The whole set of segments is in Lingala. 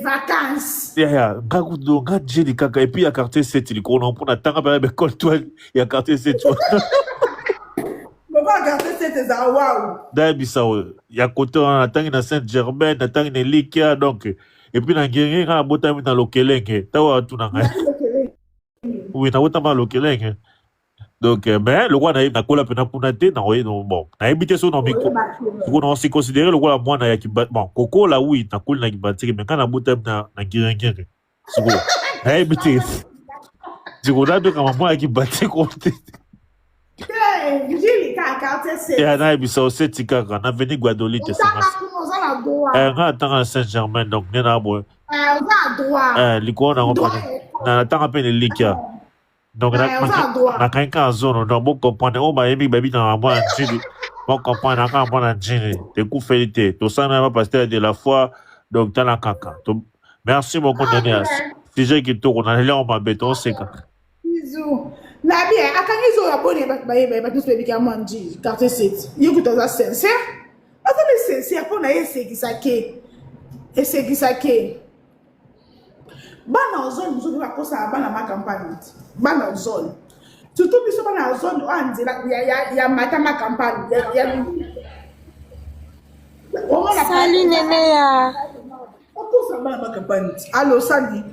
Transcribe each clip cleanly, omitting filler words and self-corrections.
Vacances. Yaya, nga kutu nga Njili kaka et puis ya quartier 7 likolo na mpo natanga mpe na école toi ya quartier 7 wana. Lokola quartier 7 ezala wawu. Nayebisa oyo ya kote wana natangi na Sainte Germaine, natangi na Elikia donc et puis na Ngenge nga nabotami na Lokelenge ntango atuna ngai. Oui, nabotama na Lokelenge. Donc euh, mais lokola nayebi nakola mpena kuna te nakoye bon nayebi te soki sikoyo na se considere lokola mwana ya kiba bon kokola oui nakoli na kibatike mais ngai nabotami na, na ngiringiri sikoyo nayebi te sikoyo nabengama mwana ya kibatike te. Ya nayebisa oseti kaka na veni Guadolite eh, ngai natanga na Saint Germain donc nde na boye eh, likolo nango natanga mpe na elikya. Donc nakangi kaka zolo donc bo comprendre oyo bayebi bayebi na mwana njili bo comprendre na kaka mwana njili ekufeli te tosala na ba pasteur de la foi donc tala kaka merci beaucoup ah, nene sujet kitoko naleli yango mabe toseka. Bisous. Na bien, akangi zolo ya boni bato bayeba ye bato nyonso bayebiki ya mwa njili quartier 7 ye kutu aza sincère aza nde sincère mpo na ye esekisa ke esekisa ke Bana zone mosusu mpe bakosaka bana ma campagne ti bana zone surtout biso bana ya zone oyo nzela ya, ya, ya mata ma campagne ya, ya... omona Sali Neneya. okosa bana ma campagne ti alo sali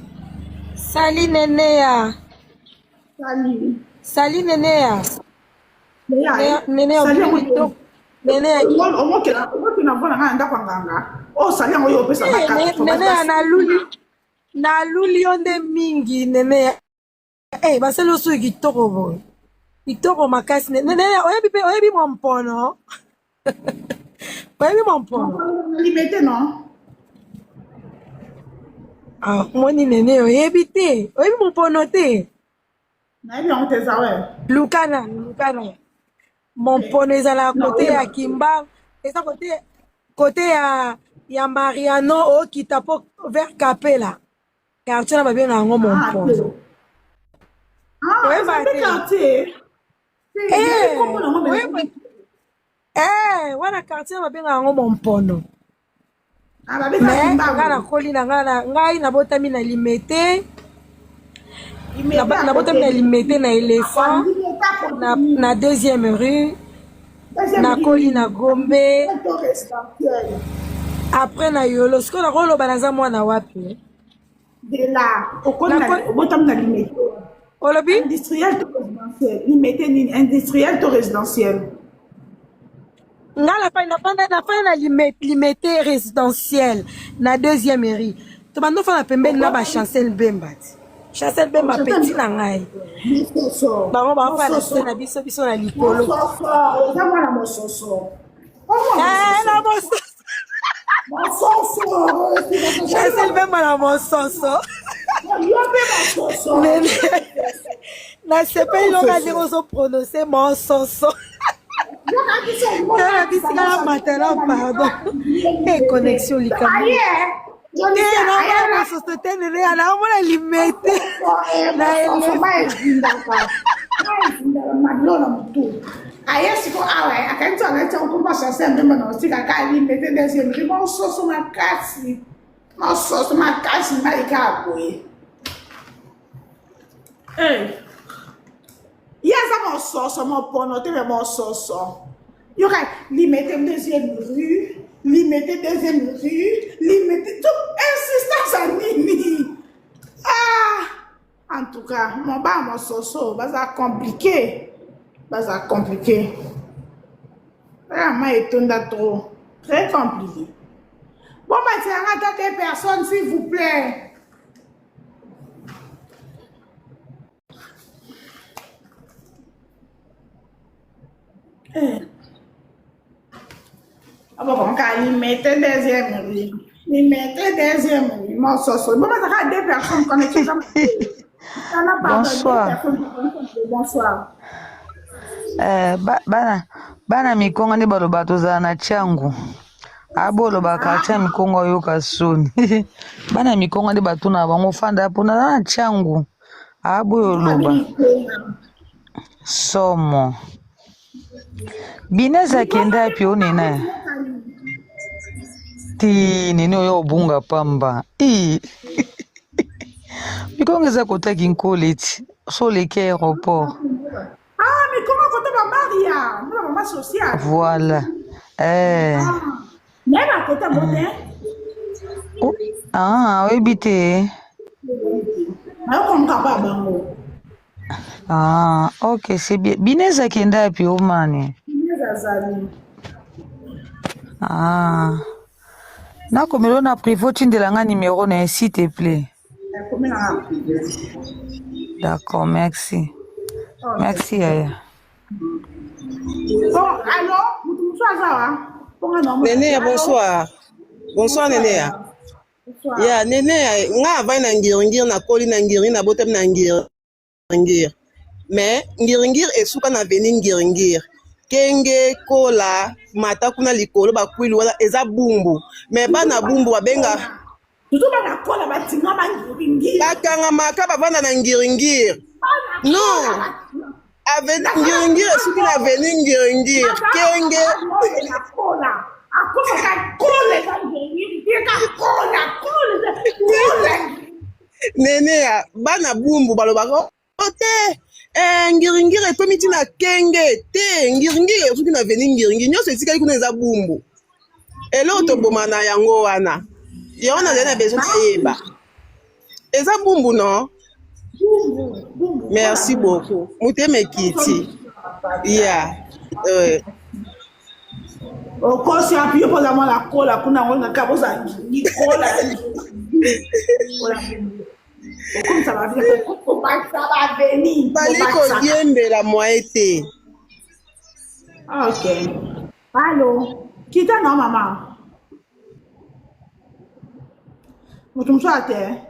Sali Neneya. sali Sali Neneya. Nene omokela mpo na ngai na ndako ya nganga oyo osali yango yo opesa nene ya naluli naluli yo nde mingi nene ya eh basali yo soki kitoko boye kitoko makasi nene oyebi mpe oyebi mwa mpono oyebi mwa mpono limete non ah moni nene oyebi te oyebi mompono te Nayebi yango te eza we. Lukana, lukana. Mompono ezalaka kote ya Kimba, eza kote kote ya ya Mariano okita po vers Kapela. Quartier na babenga yango Mompono. Ah, Oyeba te. Quartier. Eh, oyeba Eh, wana quartier babenga yango Mompono. Ah, Mais nga nakoli na nga na ngai nabotami na Limete. Nabotami na Limete na Elephant na, na deuxième rue. Nakoli na Gombe. Après na Yolo. Sikoyo nakoloba naza mwana wapi? De là, obotami na Limete. Olobi? Industriel to résidentiel. Limete nini? Industriel to résidentiel. Nga nafandi nafanda nafanda na limete résidentiel na deuxième rue. Tobanda ofanda pembeni na ba Chancel Bemba ti. Chancel Bemba petit na ngai. Bango bafanda na se na biso biso na likolo. Oza mwana mososo. Eh, na mososo. Chancel Bemba na mososo. Nene. Nasepeli loka ndenge ozo prononcer mososo. Tala bisika na matala pardon. Eh connexion likambo. Eh na mososo te nene ya na mona limete. Na ele. Aye siko awa akanisi alati yango komba chasse mbemba na osika ka limete deuxième rue mososo makasi mososo makasi mai kaka boye eh. Ye aza mososo mopono te me mososo. Yoka limete deuxième rue, limete deuxième rue, limete tout insistance ya nini? Ah, en tout cas, mon ba mososo baza compliqué. Baza compliqué. Vraiment etonda trop. Très compliqué. Bon, bah, c'est un ata deux personnes, s'il vous plaît. Abokonka limete deuxième rue. Limete deuxième rue. Mososo. Bon, ça deux personnes connexion. Bonsoir. Bonsoir. Eh, ba, bana bana mikonga nde baloba tozala na changu aboloba quartier ya mikongo ayoka soni bana mikonga nde batuna bango fanda mpona na changu aboyo oloba somo binez akenda api onena. Te nene oyo obunga pamba. Ii. Mikongo eza kota Kinkole ti. So oleki aéroport. Ah, mikongo kota ba Maria, mona mama sociale. Voilà. Eh. Ah. Naye ba kota ngo te. Oh, ah, oyebi te. Nayoka ba bango. Ah, ok, c'est bien. Binez akenda wapi omani? Binez azali. Ah. Nakomela na privé otindela nga numéro na ye s'il te plaît. Nakomela na privé. D'accord, merci. Okay. Merci yaya. Bon, allo, mutu mosusu aza wa? Mpo nga naomona te. Neneya, Allo? bonsoir. Bonsoir, Bonsoir. Neneya. Bonsoir. Ya, Neneya, nga avandi na Ngiringiri, nakoli na Ngiringiri, nabotami na Ngiringiri. Mais Ngiringiri esuka na avenue Ngiringiri. Kenge, Kola, mata kuna likolo, bakwilu wana eza Bumbu. Mais bana Bumbu babenga Tutu bana kola batinga ba Ngiringiri. Bakangamaka bavanda na Ngiringiri. Bana Non. kola batinga. Avenue Ngiringiri esuki na avenue Ngiringiri. Kenge. Kola. Akosaka kola eza Ngiringiri. Tika kola, kola eza kola. Neneya, bana Bumbu balobaka oh, te eh, Ngiringiri ekomi ti na Kenge te. Ngiringiri esuki na avenue Ngiringiri. Nyonso etikali kuna eza Bumbu. Eloko toboma na yango wana. Yango nazali na besoin nayeba. Eza Bumbu non? Bumbu, Bumbu. Merci beaucoup. Motema ekiti. Yeah. Okosi api yo mpoza mwana kola kuna yango ngaka boza nikola. Okomisa ba vie, okobakisa ba veni. Bali kodiembela moyen te. Ok. Allo. Kita na mama. Moto mosusu ate.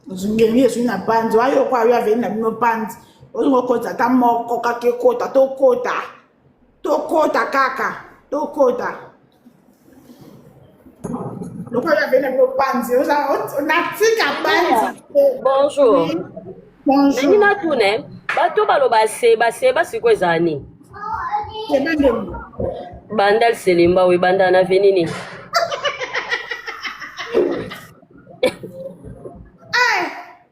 Ozungeli ezwi na panzi, wayo kwa yo aveni na bino panzi. Olingi okota ata moko kaka ekota, tokota. Tokota kaka, tokota. Lokola yo aveni na bino panzi, oza natika panzi. Bonjour. Oui. Bonjour. Nangi natuna bato baloba seba seba sikoyo ezala nini? Seba ndeni. Bandal Selemba oyo ebanda na avenue nini?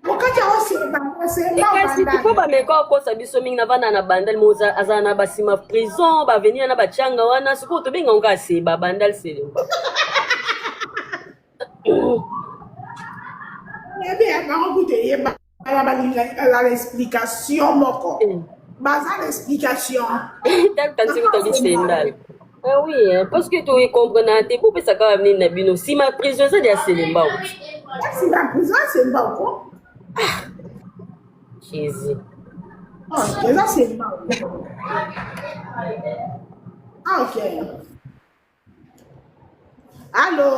Okati yango seba, seba Kasi bandal. po bameka okosa biso mingi navanda na Bandal mo azala na basima prison baavenir na batianga wana sikoyo tobenga ngo kaka seba Bandal Selemba. Yebi ya bango kutu eyeba bala balinga la explication moko. Baza na explication. Tanti kuta bisendal. Ah oui, hein, parce que tu comprends te po pesa kaka nini na bino sima prison eza ya Selemba. Sima prison Selemba ko. Jésus. Oh, eza Selemba. Ah, ok. Allô?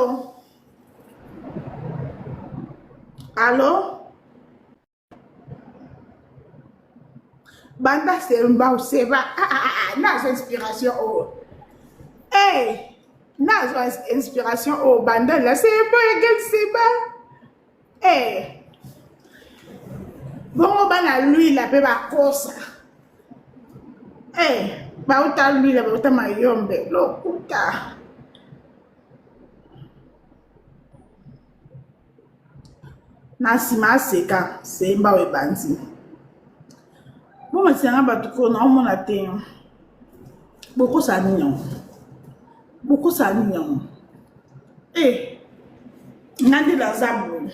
Allô? Banda Selemba Seba. Ah, ah, ah, nazo inspiration oh. Hey, nazo inspiration oh banda la Selemba égale Seba. Hey. Bongo bana lui la pe bakosa. Hey, bauta lui la bauta mayombe lokuta. Na nsima aseka semba oyo ebandi. Bomatisa nga bato ko naomona te. Bokosala nini yango? Bokosala nini yango? Eh, nga nde naza boye.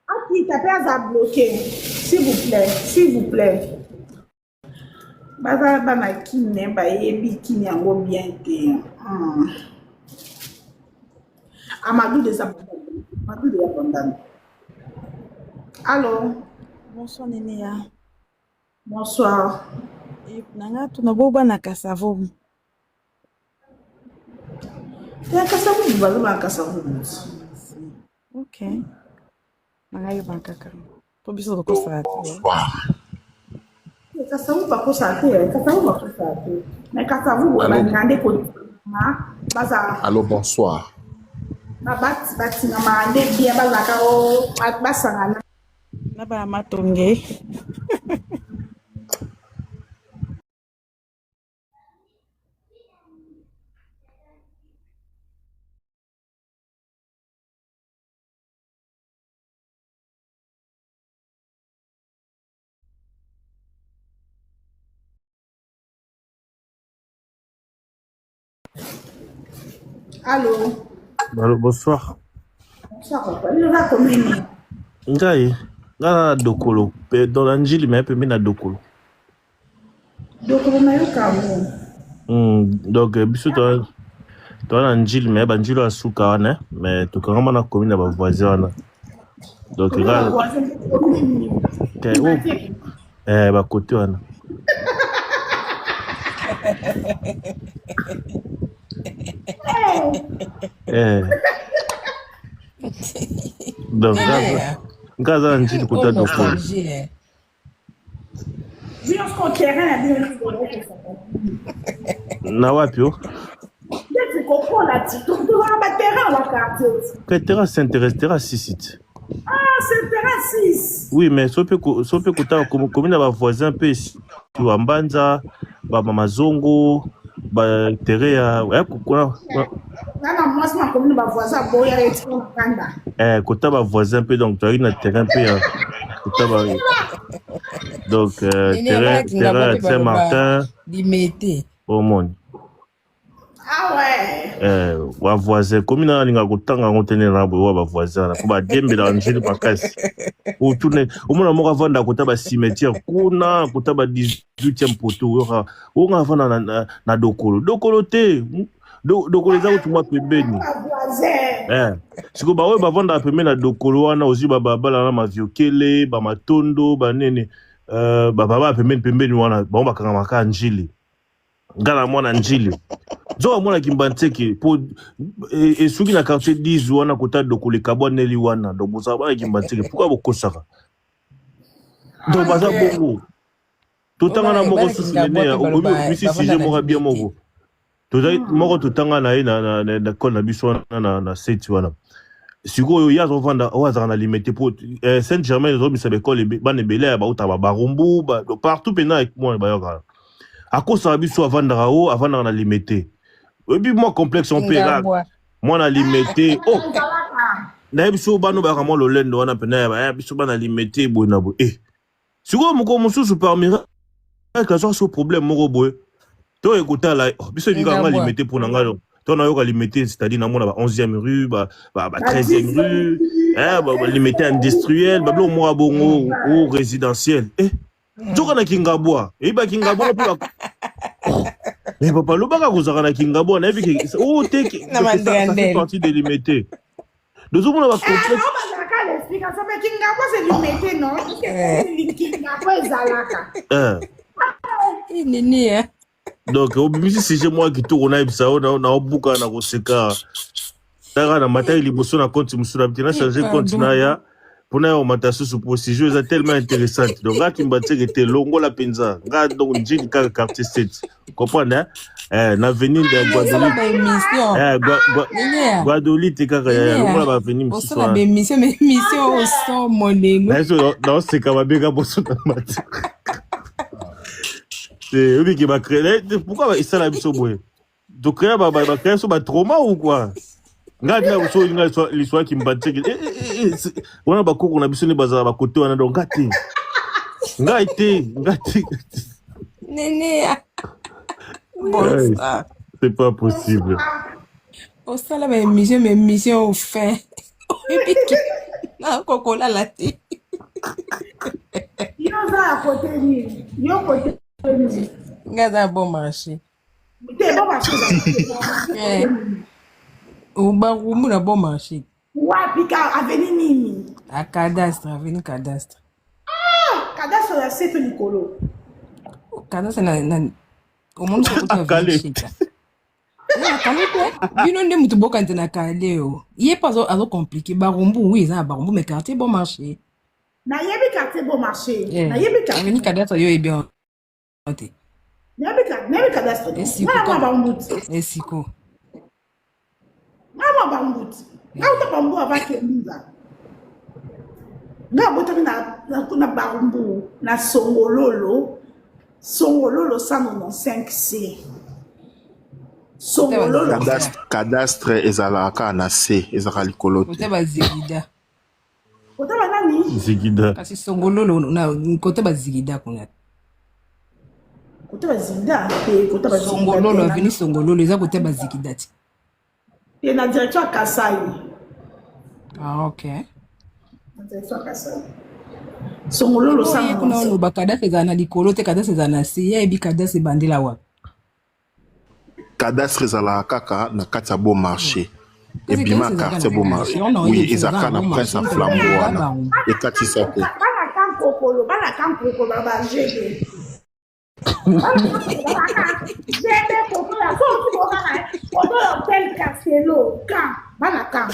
Akita pe aza bloqué. S'il vous plaît, s'il vous plaît. Baza bana kine bayebi kini yango bien te. Amadou des Amadou de Abandon. Allô? Bonsoir Neneya. Bonsoir. Nanga tuna bo bana Kasavubu. Ya Kasavubu bazo bana Kasavubu. Ok. Nanga yo bankaka. Po biso tokosala te. Bonsoir. Kasavubu bakosala te, Kasavubu bakosala te. Mais Kasavubu Allô? balinga nde kotima baza Allô, bonsoir. Batingamaka nde bien bazalaka o basangana. Na bana matonge. Allô? Allô, bonsoir. Bonsoir, papa. Bino oza commune? Ngai, ngai na dokolo, pe dans la njili mais pembeni na dokolo. Dokolo nayoka yango. Donc biso to to na njili mais ba njili ya suka wana mais tokangama na commune ya ba voisin wana. Donc Commune ya ngai voisin, commune nini? te oh, eh ba côté wana. Eh. Donc Nene, ngai aza na njili oyo kota dokolo. nostalgie eh. Bino sikoyo terrain na bino nini bokosaka? Na wapi oh? Ndeti kokola ti tozala ba terrain na quartier ti. Que terrain s'intéresse terrain sisite. Ah, c'est terrain 6. Oui, mais sope sope kota commune na ba voisin pe wa Mbanza, ba mama Zongo, ba terrain ya eh, kuna Nga na mwasi na commune ba voisin boya ye ti na kanda. eh kota ba voisin pe donc tu na terrain pe ya kota ba donc Nene ya terrain bana Kingabwa terrain mpe ya baloba Saint-Martin limete. omoni. Ah ouais. Eh, ba voisin komi na alinga kotanga yango te nde na boye wa ba voisin wana po badiembelaka njili makasi otune omona moko avanda kota ba cimetière kuna kota ba 18e poto oyoka onga avanda na, na, na dokolo dokolo te dokolo eza kutu mwa pembeni Ba voisin. eh. Sikoyo baoyo bavandaka pembeni na dokolo wana ozwi bababala na maviokele bamatondo banene uh, bababa pembeni pembeni wana bango bakangamaka njili nga na mwana njili nzoka mwana kimbanseke po esuki na quartier 10 wana kota dokolo ekabwaneli wana donc bozala bana kimbanseke pourquoi bokosaka donc baza bongo totanga na moko susu nene ya okomi obimisi sujet moko ya bien moko tozali moko totanga na ye na na école na biso wana na na seti wana sikoyo ye azovanda oyo azalaka na limete po eh, saint germain ezobimisa baekole bana ebele ya bautaka babarumbu ba, partout mpenza mwana bayokaka akosaka biso avandaka o avandaka na limete oyebi mwa complexe on mpe Ngabwa. mwana limete o oh, nayebi biso bana bayaka mwa lolendo wana mpena ya baya biso bana limete boye na boye eh. sikoyo mokolo mosusu par miracle azwaka so problème moko boye to ekotala oh, biso ebika nga limete mpo na ngai to nayoka limete c'est-à-dire namona ba 11e rue ba, ba, ba 13e rue eh, ba, ba limete industriel babiloko moko ya bongo o résidentiel eh. nzoka na kingabwa eyeba kingabwa mpe ba oh. mais papa lobaka kozalaka na kingabwa nayebi ke oh te Na ça fait Mandriandel. partie de limete tozomona ba complexe Ah, bazalaka l'explication mais Kingabwa c'est limete non? Eh. Kingabwa ezalaka. Eh. Eh, Nini eh. donc obimisi sujet moko ya kitoko nayebisa yo naobuka na koseka taka na mataki liboso na compte mosusu na na change compte Pardon. na ya mpona ya komata susu po sujet eza tellement intéressante donc nga kimbanseke te longola mpenza nga donc njini kaka quartier 7 comprendre hein? eh, na avenue ya Osala guadolite ba émission. eh, gua, gua, Nini ya? guadolite kaka ya Nini ya? longola ba avenue mosusu Osala ba wana émission, mais émission au son molelo. na biso naoseka babeka boso na mati te oyebi ke bacrée pourquoi esala biso boye tocréa bacréa biso batrauma ou quoi ngai tina so ngai liswa kimbanseke wana bakoko na biso nde bazala bakote wana donc ngai te ngai te ngai te Nini ya? Bonsoir. c'est pas possible Osala ba émission, mais émission au fin. Oyebi ke nakokolala te. Yo oza ya kote nini? Yo kote nini? Nga aza bon marché. Te bon marché ezalaka. Eh. Obarumu na bon marché. Wapi ka avenue nini? A cadastre, avenue cadastre. Ah, cadastre ya se to likolo. Cadastre na na omoni soki okoti avenue akale Sheka. Eh, akale te. Bino nde mutu bokanisa na kale o. Ye mpe azo azo compliqué barumbu oui eza na barumbu mais quartier bon marché. Nayebi quartier bon marché. Eh, Nayebi quartier. avenue cadastre yo oyebi yango te. Nayebi cadastre. Esiko Nga na mwa bambuti. Esiko. Nga mwa bambuti. Nga uta Barumbu avant Kembinza. Nga abotami na, na, na Barumbu, na Songololo, Songololo 195C. Songololo. Cadastre, cadastre ezalaka kaka na se, ezalaka likolo te. Kota bazigida. Kota ba nani? Zigida. Kasi Songololo na kota bazigida kuna. Kota bazigida te, kota bazigida. Songololo, avenue Songololo eza kota bazigida te. Te na direction ya Kasai. Ah, ok. Na direction ya Kasai. Songololo Sikoyo ye kuna 195. oloba cadastre ezala na likolo te, cadastre ezala na se. Ye ayebi cadastre ebandela wapi? Cadastre ezalaka kaka na kati ya beau marché. Kasi Ebima cadastre ezalaka quartier na beau bon marché. marché. Wana Oui, oyebi biso eza ezalaka na na bon Prince marché, ya moto Flambeau eza wana. Barumbu. Ekatisa te. Bana kankokolo, bana kankokolo ba GD. Bana kankokolo baka GD kotola soki bokaka kotola hotel Castelo kan bana kan.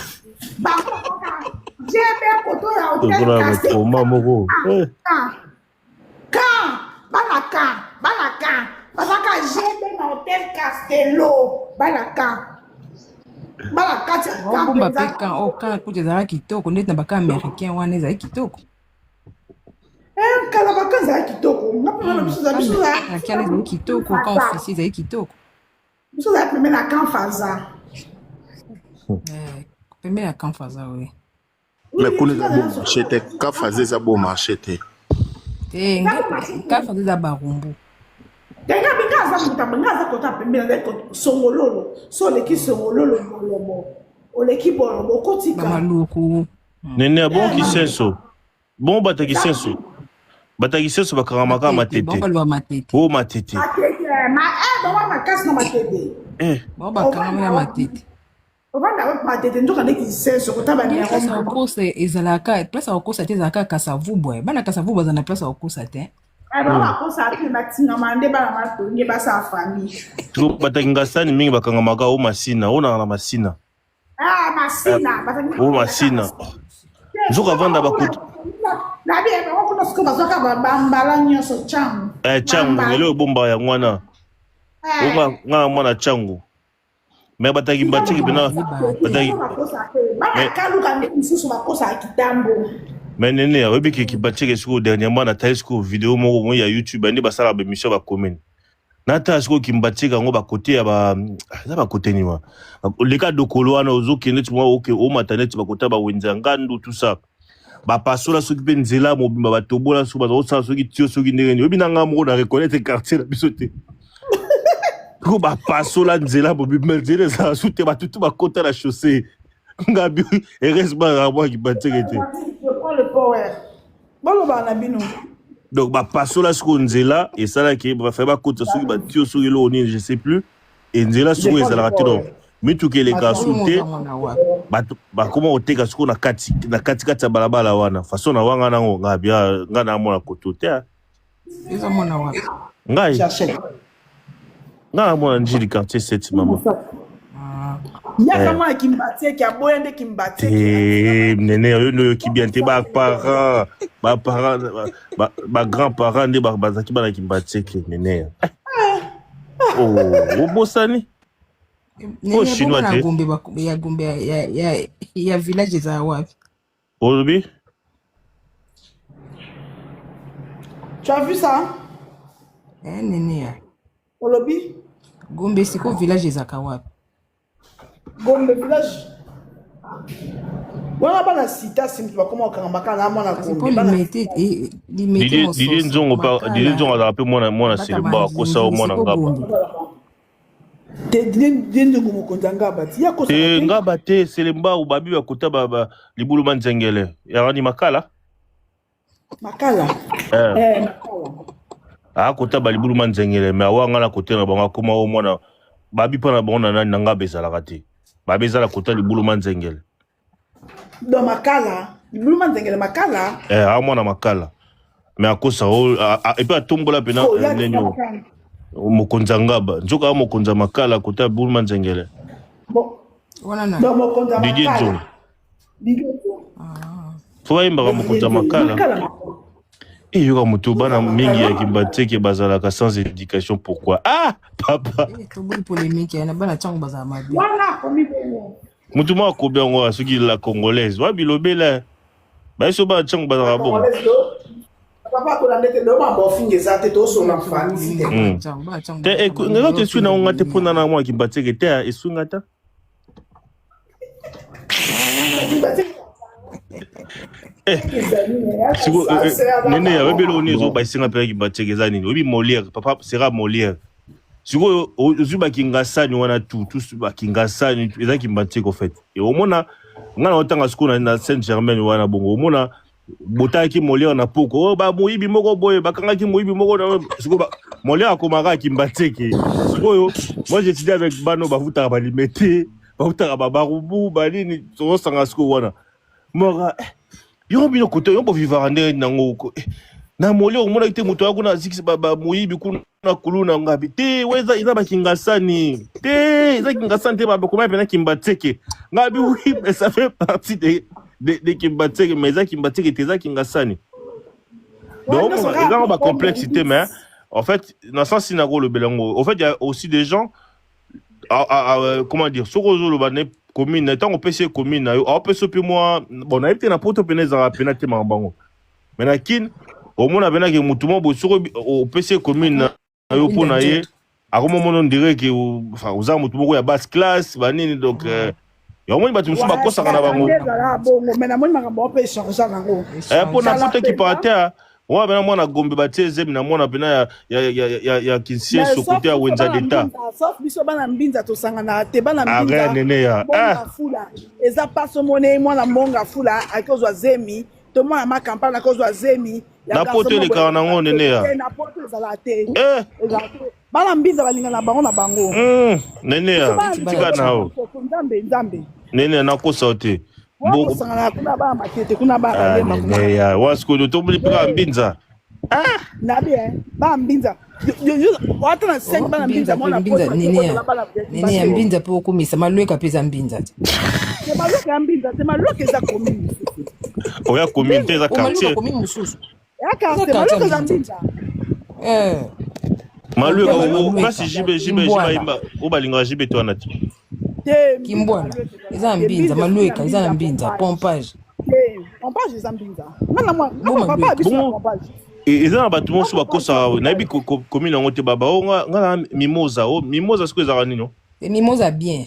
Bango kaka GD kotola hotel Tokola Castelo trauma moko. Eh. kan. Kan bana kan bana kan bazaka GD na hotel Castelo bana kan. Bana kati ya kan Obomba mpe mpenza. kan o kan kutu ezalaka kitoko ndeti na baka américain wana ezali kitoko. Eh, kala baka ezala kitoko nga mpe na biso Kan biso américain ezali kitoko, kan officier ezali kitoko. biso ozala pembeni na camp Faza. Eh, pembeni ya kan Faza oui. Mais kuna eza beau marché te. Kafaza eza beau marché te. Te nga kan Faza eza Barumbu. Te nga bi nga aza moto nga aza kota pembeni azali Songololo so oleki Songololo bolobo oleki bolobo okotika Bamaluku. Nene bon kisenso. Bon bata kisenso. Bata kisenso bakangamaka Matete, bango matete. baloba matete. Oh matete. Matete ma eh bango makasi na matete. Eh. Bango bakangama na matete. Ovanda wapi matete nzoka nde kisenso kota Nde banero. place ya kokosa ezalaka place ya kokosa te ezalaka Kasavubu. Bana Kasavubu baza na place ya kokosa te. Eh bango bakosa te batingama nde bana matonge basala famille. Tiko bata kingasani mingi bakangamaka o masina, o na masina. Ah masina bataki O masina. Nzoka vanda bakuta. Nabi bango kuna sikoyo bazwaka bambala nyonso changu. Eh changu eloko ebomba yango wana. Eh. Nga nga mwana changu. Mais bataki batiki pena bataki Bana kaluka nde misusu bakosaka kitambo. Mais nene oyebi ke kibatike sikoyo dernièrement natali sikoyo video moko moi ya YouTube nde basalaka baémission ya bacommune natala sikoyo kimbatika yango bakote ya ba eza bakote nini wana leka dokolo wana ozokende neti mwa oke omata neti bakote ya bawenze ya ngandu tout ça bapasola soki mpe nzela mobimba batobola soki baza kosala soki tio soki ndenge nini oyebi na ngai moko na reconnaître quartier na biso te ko bapasola nzela mobimba nzela ezala su te bato tu bakota na chaussée ngabi heureusement azalaka mwa kibatike te. Je prends le power. Bolobaka na bino. Donc bapasola sikoyo nzela esalaki bafaye bakota soki batio soki eloko nini je sais plus e nzela Je sikoyo prends le ezalaka te donc power. mituka elekaka Oyo su te oza mwana wapi? bato bakoma koteka sikoyo na kati na katikati ya balabala wana façon na wanga nango nga bia nga na mona koto te ah. Eza mwana wapi? Ngai J'achète. nga na mona njili quartier 7 mama. Ah. Yaka Eh. mwana Kimbatseke aboya nde Kimbatseke. Te nene oyo nde oyoki bien te baparent baparent bagrand parent nde bazalaki bana Kimbatseke nene oh obosani Nene oyo bongo chinois na te Gombe ya Gombe ya village ezala wapi? olobi. Tu as vu ça? Eh nene ya. Olobi? Gombe siko village ezalaka wapi? Gombe village. Wana bana sita si mutu bakoma kokanga makala na mwana Kasi Gombe mpo bana limete limete Didier Didier mososo Nzongo pa Didier Nzongo makala azalaka mpe mwana mwana bata Selembao akosa o banzinzi mwana siko Ngaba. Gombe. Te die ndongo mokonzi ya ngaba ti ya kosaka Te te. Ngaba te Selembao babi bakota ba, ba libulu manzengele yakani makala Makala. eh. Eh makala. Akota ba libulu manzengele me awa nga na kote na bango akoma o mwana babi mpa na bango na nani na Ngaba ezalaka te babi ezala kota libulu manzengele. Donc makala, libulu manzengele makala. Eh, awa mwana makala me akosa o et puis atombola pena Oh, ya neni o mokonzi ya Ngaba nzoka awa mokonzi ya makala kota libulu manzengele. Bon, Wana na. donc mokonzi ya Didier makala. Nzongo Didier Nzongo. Ah. fo bayembaka Didier mokonzi ya Nzongo. makala. Makala. Eyoka moto bana mingi ya Kimbatseke bazalaka sans éducation pourquoi ah papa Eh toboyi polémique ya na bana ntango bazala mabe. Wana akomi bongo. Mutu moko akobi yango awa, soki la congolaise wa bilobela bayeso ba ntango bazalaka bongo. Papa kolanda te lelo mambo ofinga eza te tosonga mfani s'il te plaît. Te nga te eswi nango nga te mpo na na mwa kimbatseke te eswi nga ta. Eh, siko nene ya oyebi eloko nini ezobaisa nga mpe kimbatseke eza nini oyebi Molière papa sera Molière sikoyo ozwi bakingasani wana tu tous bakingasani eza kimbatseke en fait e omona nga na otanga sikoyo na Saint Germain wana bongo omona botaki Molière na poko oh, ba moyibi moko boye bakangaki moyibi moko na sikoyo Molière akomaka kimbatseke sikoyo moi j'étudie avec bano bafutaka balimete bafutaka babarubu banini tozosanga sikoyo wana mora eh, yo bino kote yo bovivaka ndenge nango ko eh, na Molière omonaki te moto aya kuna azikisi bamoyibi kuna kuluna ngabi te we eza eza bakingasani te eza kingasani te bakoma mpena kimbatseke ngabi oui mais ça fait partie de kimbatseke mais eza kimbatseke te eza kingasani. Donc eza ngo bacomplexe te, mais en fait na sens nini nakolobela yango, en fait il y a aussi des gens comment dire, soki ozoloba ne commune na ntango opesi ye commune na yo, aopesi yo mpe mwa bon nayebi te na poto pene ezalaka pena te makambo yango, mais na Kine omona penake motu moko boye soki opesi ye commune na yo mpo na ye akomomona on dirait que enfin, oza motu moko ya basse classe banini. Donc yango moni bato mosusu bakosaka na bango. Ezalaka bongo, mais namoni makambo mpe echange nango. Mpo na poto ekipaka te wana pena mwana Gombe batie zemi na mwana pena ya Kinsieso kote ya Wenza d'État. Sauf biso bana Mbinza tosanganaka te, bana Arrête. Mbinza. Nene ya Mbonga ah. Fula eza mpasi. Omoni mwana Mbonga Fula akozwa zemi to mwana Makampala akozwa zemi ya Na garçon poto moko. elekaka nango nene ya Te, na poto ezalaka te. Eh. Ezalaka te. Bana Mbinza balingana bango na bango. Nene Biso ya bana tika Mbinza na yo. Nzambe, Nzambe. Nene ya nakosa yo te. Mbongo Wakosangana kuna bana Matete kuna, bana ah, Bayemba kuna. Nene ya wasikoyo tomoni mpe kaka Mbinza. Nabi bana Mbinza wata na 5 bana Mbinza Mbinza mpe mwana Mbinza poto. Nene ya Bana nene ya Mbinza mpe okomisa Malweka mpe eza Mbinza te. Te, Malweka ya Mbinza te. Malweka eza commune mosusu. Oya commune te, eza O Malweka quartier. commune mosusu. Ya Eza quartier. quartier. Malweka eza Mbinza te. Mbinza. Malweka. Te, Malweka. Place JB Kimbwana. bayimba oyo balingaka JB te wana te. Te, Mbinza. Kimbwana. Malweka Eza na te. Mbinza. Mbinza. Malweka eza na Mbinza pompage. Te, pompage eza Mbinza. Nga na mwa Bo nga papa Malweka. biso na Bongo pompage. Eza na bato mosusu bakosaka, nayebi commune yango te, baba o nga na Mimoza o Mimoza sikoyo ezalaka nini o? Te, Mimoza bien.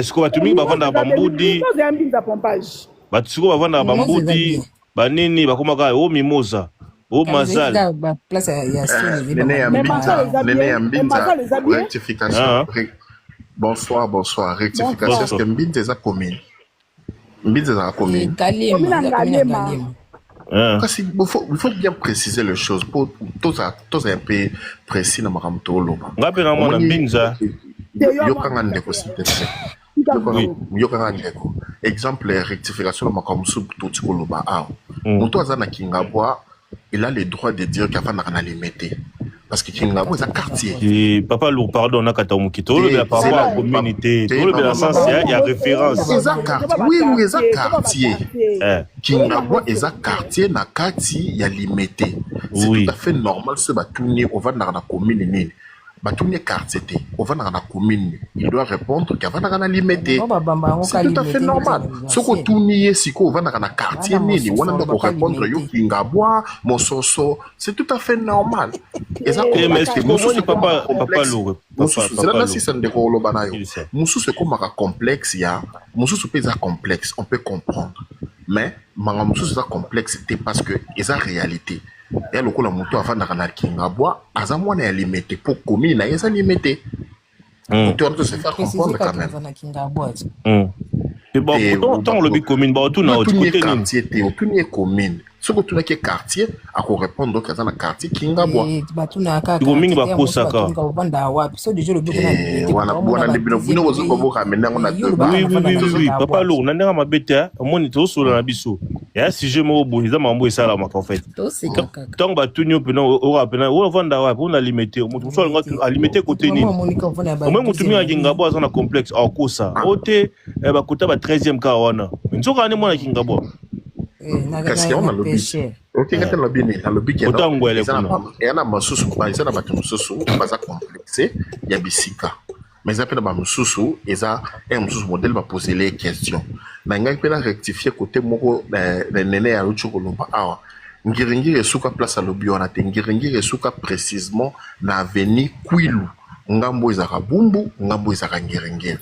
Sikoyo bato mingi bavandaka bambudi. Mimoza ya Mbinza pompage. Bato sikoyo bavandaka Mimoza eza bambudi bien. Banini bakomaka o Mimoza o Kasi ezali Mazal. kaka baplace ya soni ezali. Nene ya Mais bamalweka. Mazal Mbinza, eza Nene bien. ya Mais Mbinza, Mazal eza bien. rectification. Ah, Bonsoir, bonsoir. Rectification, est-ce bonsoir. que Mbinza eza commune? Mbinza eza commune. Ngaliema. Commune ya Eza commune ya Ngaliema. Ngaliema. Ah. Kasi il faut bien préciser les choses pour toza toza un peu précis na makambo toloba. Nga mpe na mwana Omoni Mbinza. Te, yo yokanga mwana ndeko s'il te plaît. Tika. Yokanga Oui. yokanga ndeko. Exemple rectification na makambo mosusu toti koloba awa. Moto aza na Kingabwa, il a le droit de dire qu'avandaka na Limete. Parce que Kingabwa eza quartier. Et papa Lourd, pardon, nakata moki tolobela par rapport à communauté, tolobela sens ya référence. Eza quartier, oui, eza quartier. Kingabwa eza quartier na kati ya Limete. C'est tout à fait normal soki batuni ovandaka na commune nini, batuni ye quartier te, ovandaka na commune, il doit répondre qu'avandaka na Limete. Bango babamba yango C'est ka tout à fait Limete nde eza normal. na Soki résidentiel. otuni ye sikoyo ovandaka na quartier Bana nini, mosusu wana nde balobaka akorépondre yo Limete. Kingabwa, Mososo. C'est tout à fait normal, eza Eh, mais complexe te. est-ce que Mosusu omoni ekomaka papa papa complexe Lourd, papa mosusu zela papa Lourd nasisa ndeko koloba na yo. Ilisa. Mosusu ekomaka complexe ya mosusu mpe eza complexe, on peut comprendre, mais manga mosusu eza complexe te parce que eza réalité ya lokola moto avandaka na Kingabwa aza mwana ya Limete mpo commune na ye eza Limete. Moto wana to se faire Préciser comprendre quand kaka même. aza na Kingabwa te. Et bon, Te ntango olobi commune, baotuna oti otuni ye kote nini? Quartier te, otuni ye commune. Soki otunaki ye quartier, akorépondre oki aza na quartier Kingabwa. Batunaka kaka Siko mingi quartier te, yango mosusu bakosaka. batunika ovanda wapi. So deja olobi okona Eh, Limete, wana baomona wana ba nde bino bino dixième bozo bobokamena yango na yo débat. olobaka Oui, oui, navanda oui, na oui, oui. Papa Kingabwa. Lourd, na ndenge mabe te, omoni tozosola na biso ya sujet moko boye, eza makambo esalamaka en fait. Toseka kaka. Ntango batuni yo mpena oka mpena oyo ovanda wapi, oyo na Limete, moto mosusu alinga alimete kote Mama nini? amonika ovanda ya ba Omoi motu 12e mingi rue. akingabwa aza na complexe, akosa o te bakota ba 13e kaka wana, nzoka ane mwana Kingabwa. Na Kasi na yango na nalobi pêcheur. Okenga te, nalobi nini? Nalobi ke Ota no ngwele eza na kuna. eza na masusu eza na bato mosusu baza complexe ya bisika. Mais eza mpe na bamosusu, eza un mosusu modèle baposele ye question. Na ngai mpe na rectifier côté moko na nene ya luti koloba awa. Ngiringiri esuka place alobi wana te. Ngiringiri esuka précisément na avenue Kwilu. Ngambo ezalaka Bumbu, ngambo ezalaka Ngiringiri.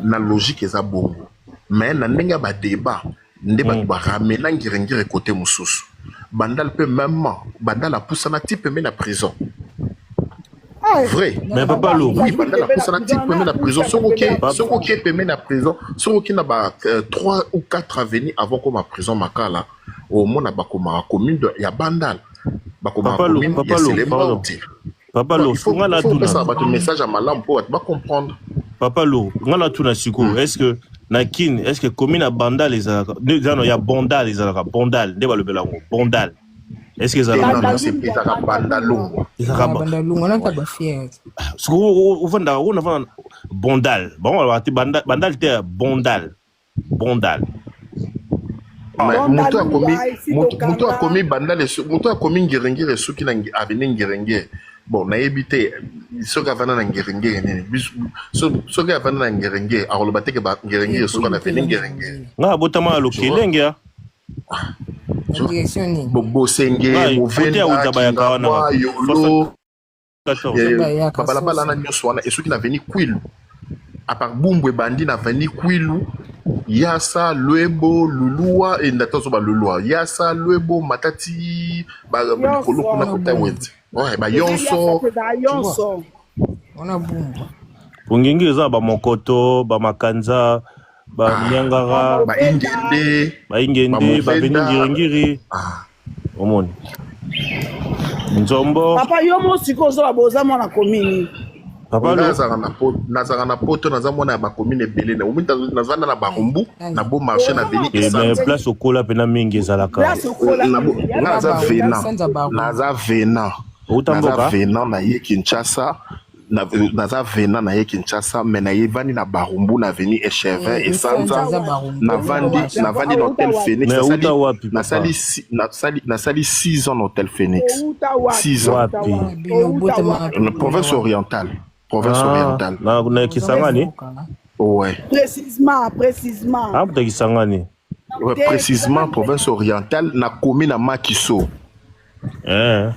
Na logique eza bongo. Mais na ndenge ya ba débat nde bato baramena Ngiringiri côté mosusu. Bandal mpe mêmement, Bandal apusana ti pembeni na prison. Vrai. Mais papa Lou. Oui, Bandal apusana ti pembeni na prison. Soki oke pembeni na prison, soki oke na ba 3 ou 4 avenues avant koma prison Makala, omona bakomaka commune ya Bandal. Bakomaka Papa Lou, commune Papa ya Lou, Selembao pardon. te. Papa Non, Lou, il faut nga il faut natuna. opesa bato message ya malamu mpo bato bacomprendre. Papa Lou, nga natuna sikoyo, est-ce que na Kin, est-ce que commune ya Bandal ezalaka, nano ya Bondal ezalaka, Bondal, nde balobela yango, Bondal. Est-ce que Te ezalaka? non, non, c'est ezalaka Bandalungwa. Ezalaka Bandalungwa naka bafiere. Sikoyo ofandaka oyo nafanda Bondal. Bango balobaka te Bandal, Bandal te, Bondal. Bondal. Mais moto akomi moto akomi Bandal, moto akomi Ngiringiri esuki na avenue Ngiringiri. Bon, nayebi te soki avanda na Ngiringiri nini. Soki avanda na Ngiringiri akoloba te ke ba Ngiringiri esuka na avenue Ngiringiri. Nga abotama na Lokelenge ya. Na direction nini? Bosenge, Ngai, côté Movenda, ya Uta bayaka wana Kingabwa, kaka. Yolo, 74. Bayaka babalabala soso. wana nyonso wana esuki na avenue Kwilu. À part Bumbu ebandi na avenue Kwilu, Yasa, Lwebo, Luluwa, e ndata ozo ba Luluwa. Yasa, Lwebo, Matati, ba likolo kuna Wana kota Bumbu. wenze. Ouais, ba Yonso, tu vois. Yonso. Wana Bumbu. Pongingi eza ba Mokoto, ba Makanza, ba Nyangara, Ba Ingende, ba Ingende, ba ba Beni Movenda. Ngiringiri. Omoni. Nzombo. Papa, yo mo sikoyo ozoba boza mwana komini. Papa Nga Lou. nazalaka na poto, naza mwana ya bacommune ebele. Na omoni nazvanda na Barumbu, na Beau Marché, na avenue Eh, mais Esanza. place okola pena mingi ezalaka. Place okola mingi. Nga naza Barumbu, venant. Sanza Barumbu. Naza venant. Outa Naza mboka? venant na ye Kinshasa. Naza venant na ye Kinshasa, mais na ye vandi na Barumbu, na avenue Echevin, Esanza Esanza. eza Barumbu. Navandi Marché. navandi na Hôtel Phoenix. Mais Nasali outa wapi papa? nasali 6 ans na Hôtel Phoenix. Outa wapi? 6 ans. Wapi? Bino obotama Na province orientale. Province Ah, orientale. na Kisangani? Ouais. Précisément, précisément. Ah, puta Kisangani. Ouais, précisément province orientale na commune na Makiso. Eh.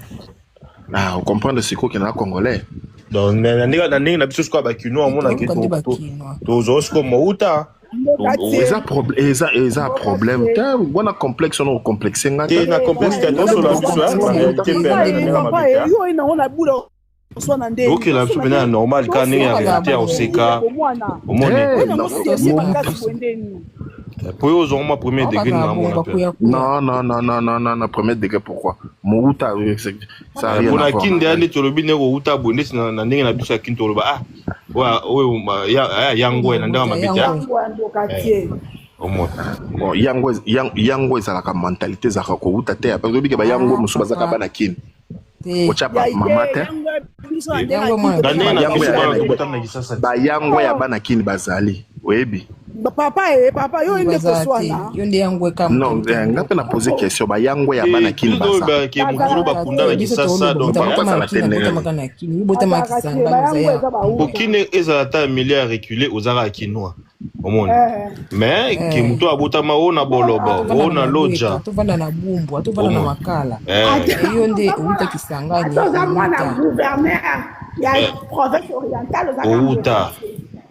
Ah, on comprend sikoyo ke na congolais. Donc na ndenge na biso sikoyo bakinois omonaki Toyoka nde bakinois. tozwa sikoyo mouta. Eza problème, eza problème te wana, complexe wana ocomplexe nga Te, na complexe te, tosola biso ba réalité mpe ya ndenge mabe te. Yo oyi nango na bula oswana ndenge. Tokela biso mpena ya normal kaka ndenge ya réalité ya koseka, omoni. Po oyo ozwango mwa premier degré na mona mpe. Non, non, non, non, non, non, non, premier degré pourquoi? Mouta, ça a rien à Mpona voir. kinde ya nde tolobi ndenge kouta boye ndeti na ndenge na biso ya kini toloba ah oyo yango na ndenge mabe te, omona. Bon, yango yango ezalaka mentalité, ezalaka kouta te. Parce que bayango mosusu bazalaka bana kini otya mama te. Na ndenge na biso bana tobotami na Kisasa. Bayango ya bana kini bazali, oyebi. Papa e papa, yo nde koswana. Yo nde yango eka. Non, nga mpe na pose question, bayango ya bana kini baza. Ke mokolo bakunda na Kisasa, donc bazala te ndenge. Botamaka na kini, botamaka Kisangani, oza ya po kini ezala ata milieu ya reculé, ozalaka kinois, omoni. Mais ke moto abotama oyo na Bolobo, oyo na Loja. Tovanda na Bumbu, tovanda na Makala, yo nde outa Kisangani. Oza mwana gouverneur ya province orientale. Outa.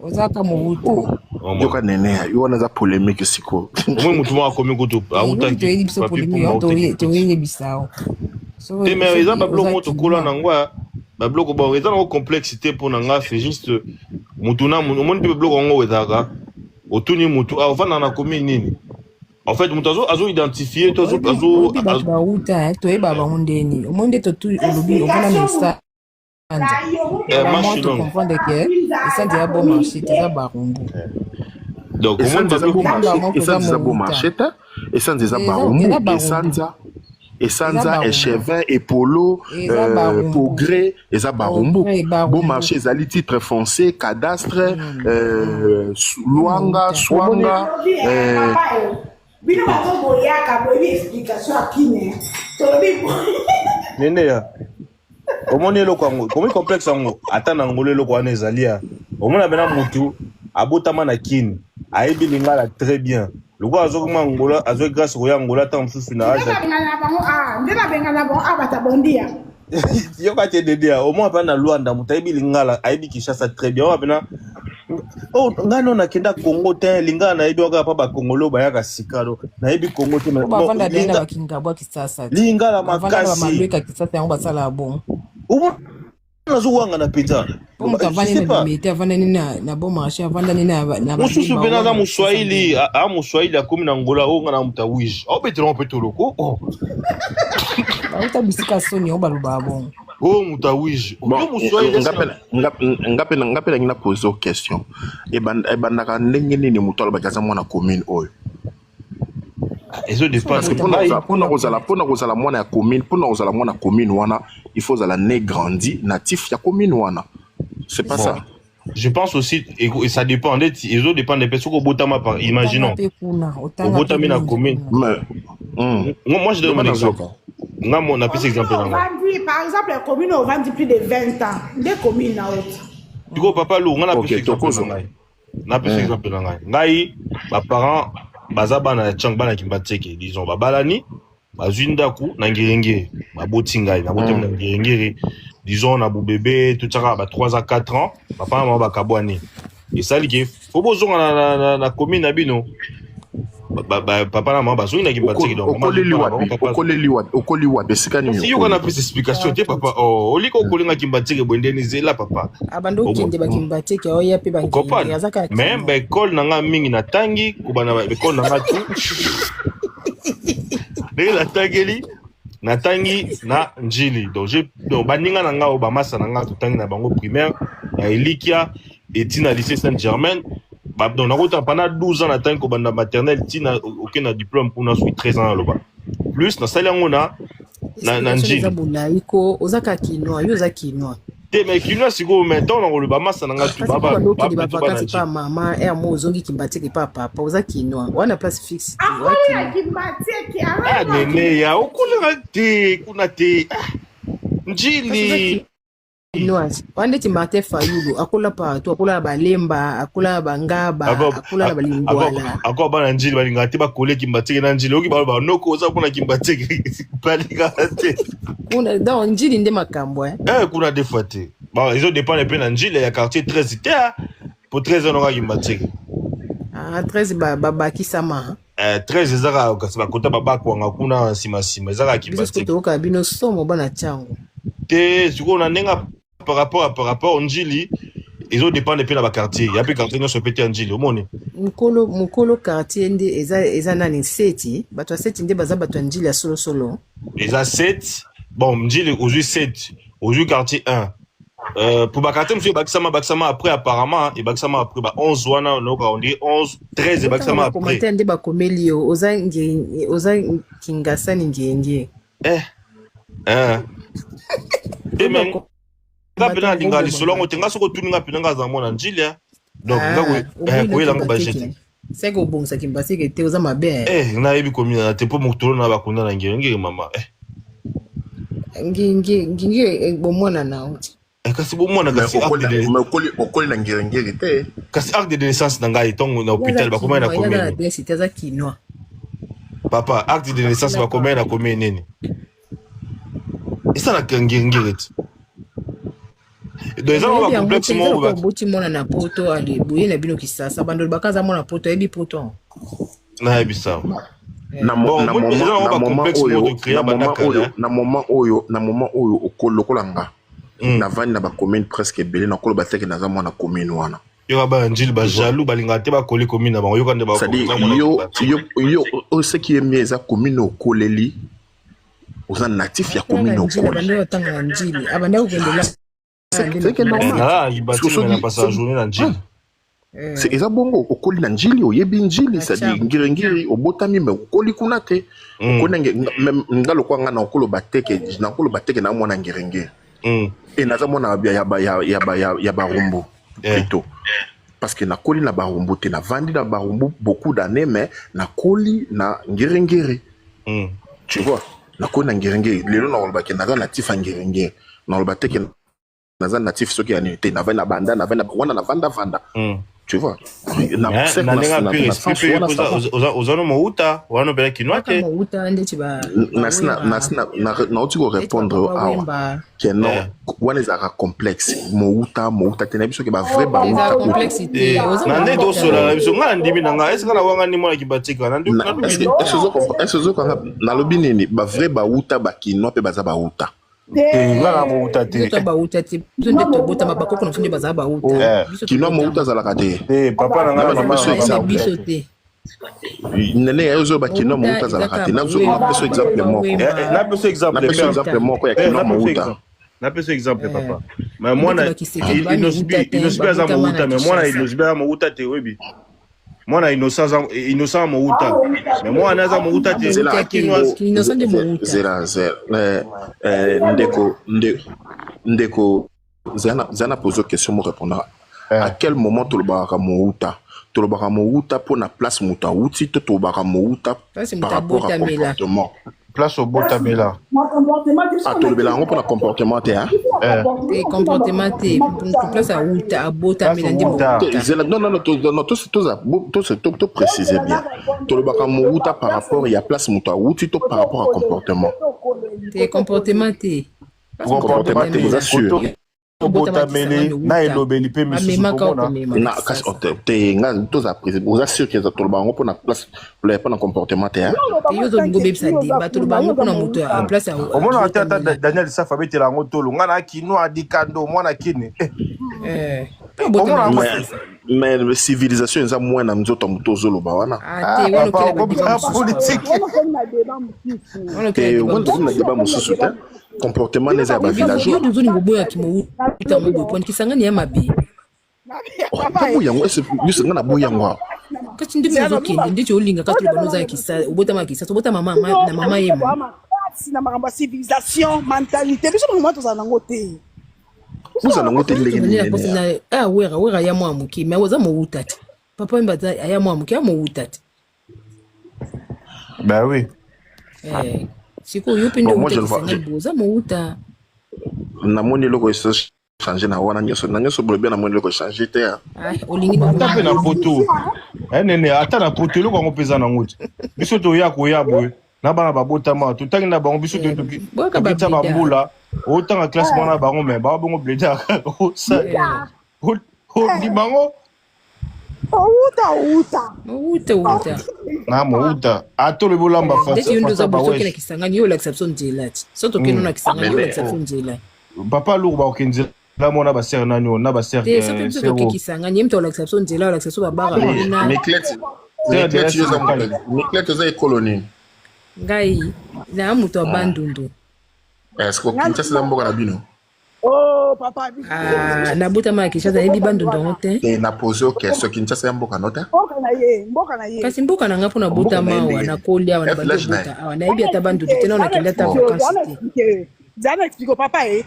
Ozaka mouta. Yoka nene, yo wana eza polémique sikoyo. Omoi motu moko akomi kutu autaki. Toyebi biso polémique, toyebisa. Te, mais eza babiloko moko tokola nango, babiloko bon eza nango complexe te. Mpo na nga c'est juste mutu na omoni mpe babiloko yango ezalaka otuni mutu ofanda na commune nini, en fait moto azo identifie to azo bato bauta, toyeba bango ndeni. Omoni nde olobi ovanda na Esanza, tocomprendre ke Esanza ya Bon Marché te, eza Barumbu. Donc Esanza eza Bon Marché te, Esanza eza Barumbu. Esanza, Esanza, Echevin, Epolo, Progrès, eza Barumbu. Bon Marché ezali titre foncier, cadastre, Lwanga, Swanga. Bino bato boyaka boyebi explication ya kine tolobi. Nene ya Omoni eloko yango, komi complexe yango, ata na ngolo eloko wana ezali ya. Omona bena mutu abotama na Kin, ayebi lingala très bien. Lokola azokoma Angola, azwi grâce koya Angola ntango mosusu na age. Nde nabengana bango a bato bondia. Yoka te dede, omona mpe na Luanda moto ayebi lingala, ayebi Kinshasa très bien. Omona pena oh ngai no nakenda Congo te, lingala nayebi kaka pa bakongolo bayaka sika do. Nayebi Congo te. Po bavanda bien na bakingabwa Kisasa. Lingala makasi. Malweka Kisasa yango basala bon. Omona nazowangana mpenza. Po moto avandi na Limete, avandani na Bon Marché, avandani na mosusu mpe naza moswahili, a moswahili akomi na Angola, oyo nga na moto awige aobetelanga mpe toloko. Bauta bisika soni oyo balobaka bongo. Oyo moto awige yo moswahili. Nga mpe nangi na pose yo question. Ebandaka ndenge nini moto alobaki aza mwana commune oyo? Ezo dépendre. Mpona kozala mwana ya commune, mpona kozala mwana commune wana, il faut ozala né, grandi, natif ya commune wana. C'est pas bon ça? Je pense aussi et ça dépend ndeti, ezo dépendre mpe soki obotama, par imaginons obotami na commune. Mais moi, je donne mon exemple. Nga mo napesi exemple na nga. Par exemple, commune ovandi plus de 20 ans nde commune na oti. Sikoyo papa Lu, nga napesi exemple na ngai, napesi exemple na ngai. Ngai baparent baza bana ya Tshangu, bana Kimbanseke. Disons babalani, bazwi ndako na Ngiringiri, baboti ngai, nabotami na Ngiringiri. Disons na bobebe, totiaka ba 3 à 4 ans, papa na mama bakabwani, esali ke fo bozonga na commune na bino. Papa na mama bazongi na Kimbanseke, donc Okoleli wapi? Okoleli wapi? Okoli wapi? Esika nini? Si yoka, na pesa explication te papa. Oh, olika okolinga Kimbanseke boye ndeni? Zela papa. Abanda okende baKimbanseke, oya mpe. Okocomprendre? Mais baekole na nga mingi natangi, kobanda baekole na nga tu ndenge natangeli, natangi na Njili. Donc baninga na nga oyo bamasa na nga, totangi na bango primaire na Elikia eti na lycée Sainte Germaine. Donc nakota pendant 12 ans, natangi kobanda maternelle ntina oke na diplôme kuna, soki 13 ans naloba plus, nasali yango na Njili. Eza bolai ko, oza kaka Kinois, yo oza Kinois. Te, mais Kinois sikoyo, mais ntango nakoloba masa na nga tu. Okende bavacances pa mama ere mo, ozongi Kimbanseke pa papa. Oza Kinois wana, place fixe te. Ah nene ya okolanga te kuna te, Njili. Kinoise wana ndeti Martin Fayulu, akola partout, akola na Balemba, akola na Bangaba, akola na Balingwala. Ako bana Njili balingaka te bakole Kimbanseke na Njili. Oki baloba noko oza kuna Kimbanseke, balingaka te. Kuna donc Njili nde makambo. Eh kuna des fois te. Bon, ezo dépendre mpe na Njili ya quartier 13 te, po 13 noka Kimbanseke. Ah, 13 babakisama. 13 ezaka kasi bakota babakwanga kuna nsima nsima, ezaka Kimbanseke. Toyoka bino somo bana ntiango. Te, sikoyo na ndenge par rapport Njili, ezodépendre mpe na baquartier ya mpe quartier nyonso mpe te ya Njili, omoni. Mokolo quartier nde eza nani? Seti, bato ya seti nde baza bato ya Njili ya solosolo. Eza 7. Bon, Njili ozwi 7, ozwi quartier 1. Pour baquartier mosusu ebakisama, bakisama après, apparemment ebakisama après ba 11 wana, noyoka on dirait 11, 13 ebakisama après. Commentaire nde bakomeli yo oza Kingasani ngenge. Eh. Te, mais nga mpena alingaka lisolo yango te. Nga soki otuni nga mpena, nga aza mwana Njili. Donc nga koyelanga bajete. Seke obongisa Kimbanseke te, oza mabe. Eh, nayebi komina te mpo mokutolo na bakunda na Ngiringiri mama, eh. Ngingi bomwana na yo te. Eh, kasi bomwana kasi Okoli na Ngiringiri te. Kasi acte de naissance na ngai, ntongo na hôpital bakomai na commune. Adresse te, aza Kinois. Papa, acte de naissance bakomai na commune nini? Esalaka Ngiringiri te. Donc eza na bacomplexe moko. Oboti mwana na poto, ale boye na bino Kisasa, bandolo baka aza mwana poto, ayebi poto. Nayebisa. Na moment oyo lokola nga navandi na bacommune presque ebele, nakoloba teke naza mwana commune wana. Yoka, bana Njili bajaloux, balingaka te bakoli commune na bango. Yoka nde. C'est-à-dire yo oyo, ce qui est mieux, eza commune okoleli, oza natif ya commune okoli. Abanda na Njili, abanda kokendela. C'est normal. Journée na Njili. Eza bongo, okoli na Njili, oyebi Njili, c'est-à-dire Ngiringiri obotami, mais okoli kuna te. Okoli nga lokwa nga nakoloba teke na mwana Ngiringiri e naza mwana ya Barumbu plutôt, parce que nakoli na Barumbu te, navandi na Barumbu beaucoup d'années, mais nakoli na Ngiringiri. Tu vois, nakoli na Ngiringiri, lelo nakolobake naza natif ya Ngiringiri. Naloba te ke naza natif soki ya nini te, navandi na banda, navandi na wana, navanda vanda. Tu vois? Na Mais cercle na na ndenge ya na pure na esprit sens mpe yo wana mpe ça va. oza no mouta wana opela kinois Kaka te. mouta ndeti ba Nasi na bawemba nasi na na nauti ko ndeti répondre yo bapapa awa wemba. ke non, Eh. wana ezalaka complexe mouta mouta te, nayebi soki ba vrai Eza bauta oyo complexe te, Eh, oza na nde mouta. tosola na biso, ngai nandimi na ngai esika na wanga ni mwana kibatika Na- est-ce que est-ce que est-ce ozokanga nalobi nini? Ba vrai bauta bakinois mpe baza bauta. Te, ngai na mouta Biso te. to bauta te, biso nde tobotama, bakoko na biso nde bazala bauta. Eh. Biso Kinois mouta tobotama azalaka te. Te, papa na Na ngai na bana mama peso na ngai mais exemple. biso bauta te. te. Nene ya ozoba kinois Mouta mouta eza azalaka kaka te. bawemba, Napesa exemple bapapa moko. Eh, eh, wemba. napesa exemple Napesa père. exemple Bauta. moko ya Eh, kinois napesa mouta. exemple, napesa exemple Eh, papa. Mais ndeti mwana bakisekedi Inosbi, bamouta te, Inosbi aza babotama mouta, na mais mwana Kinshasa. Inosbi aza mouta te, oyebi. Mwana Innocent aza Innocent mouta, mais mwana aza mouta te. Zela. Amouta te, Akinoise. Innocent nde mouta. Zela, zela, eh, ndeko ndeko, zela na pose question mo répondra. À Eh. quel moment tolobaka mouta? Tolobaka mouta mpo na place moto awuti to tolobaka mouta Place par moto rapport à abotamela. comportement? Place obotamela. Ah, tolobela yango mpo na comportement te, hein? Eh. Te, comportement te, mutu place awuta Place abotamela nde outa. Te, mouta. zela, non, non, non, non, to préciser bien. Tolobaka mouta par rapport ya place moto awuti to par rapport à comportement? Te, comportement te, place moto Comportement te, abotamela. oza sûr? Koto Obotama obotameli Kisangani na outa, elobeli mpe misusu bamemaka komona. okomema na Na kasi Kisasa. oh, te te, nga toza préciser, oza sûr ke toloba yango mpo na place, mpo na comportement te, hein? Te, yo ozolinga obebisa débat, toloba yango mpona moto ya place Omonaka te ata abotamela. Daniel Safa abetela yango tolo, ngai na kinois dikando mwana kini. Eh, Eh, mpe obotama omona na yango Mais te. Kisasa. mais civilisation eza moins na nzoto ya moto ozoloba wana. Ah Ah, te, wana papa okela badeba okomisa mosusu papa. politike. Wana okela Te, débat wana tokomi na mosusu. débat mosusu te. Comportement na eza ya Yo bavillageois. tozolinga oboyaki mouta yango boye poni Kisangani ya mabe. Oh, naboyi yango ese nyonso nga naboyi yango awa. Kasi ndenge ozokende ndeti olinga kaka toloba noza ya Kisasa, obotama ya Kisasa, obotama mama na mama ye mo. Na makambo ya civilisation, mentalité, biso bango tozala nango te. Ozala nango te ndenge Tobandi na nini? posa Nene na ah wera wera aya mwa moke, mais oza mouta te. Papa wemba aza aya mwa moke, ya mouta te. Ben oui. Eh, sikoyo yo mpe nde Bon, moi outa je le vois. Kisangani boye oza mouta. Namoni eloko eso change na wana nyonso na nyonso bolobi, namoni eloko echange te, hein. Ah, olingi Ata mpe na poto nene, ata na poto eloko yango mpe eza nango te. Biso toya koya boye na bana babotama, totangi na bango biso Eh, boyoka tokitya bableda. bambula otanga classe mwana bango, me bawa bongo bleda. Eh, Ondima yango. Outa outa. Mouta outa. Na mouta ata olobi olamba. Eh, ndeti yo nde fasa oza boye, soki na bawesh. Kisangani yo olakisa biso nzela ti so tokende na Kisangani yo Nene. olakisa biso nzela. Papa lour baokende nzela mo na basere nani oyo na basere. Te, soki biso toke Kisangani, ye moto olakisa biso nzela, olakisa biso babara kuna. Miclete. Sere Miclete, yo oza Mokali. Miclete, oza ekolo nini? Ngai naa moto ya Bandundu. Est-ce que Kinshasa eza mboka na bino? Oh papa. Ah, nabotama na Kinshasa, nayebi Bandundu yango te. Te, na pose yo question, Kinshasa ya mboka no te? Mboka na ye, mboka na ye. Kasi mboka na nga mpo Mboka na nabotama ye awa, ndenge nakoli awa, ya nabandi village na ye. obota awa, nayebi ata Bandundu te, nao nakende ata vacances te. Zana explique papa ye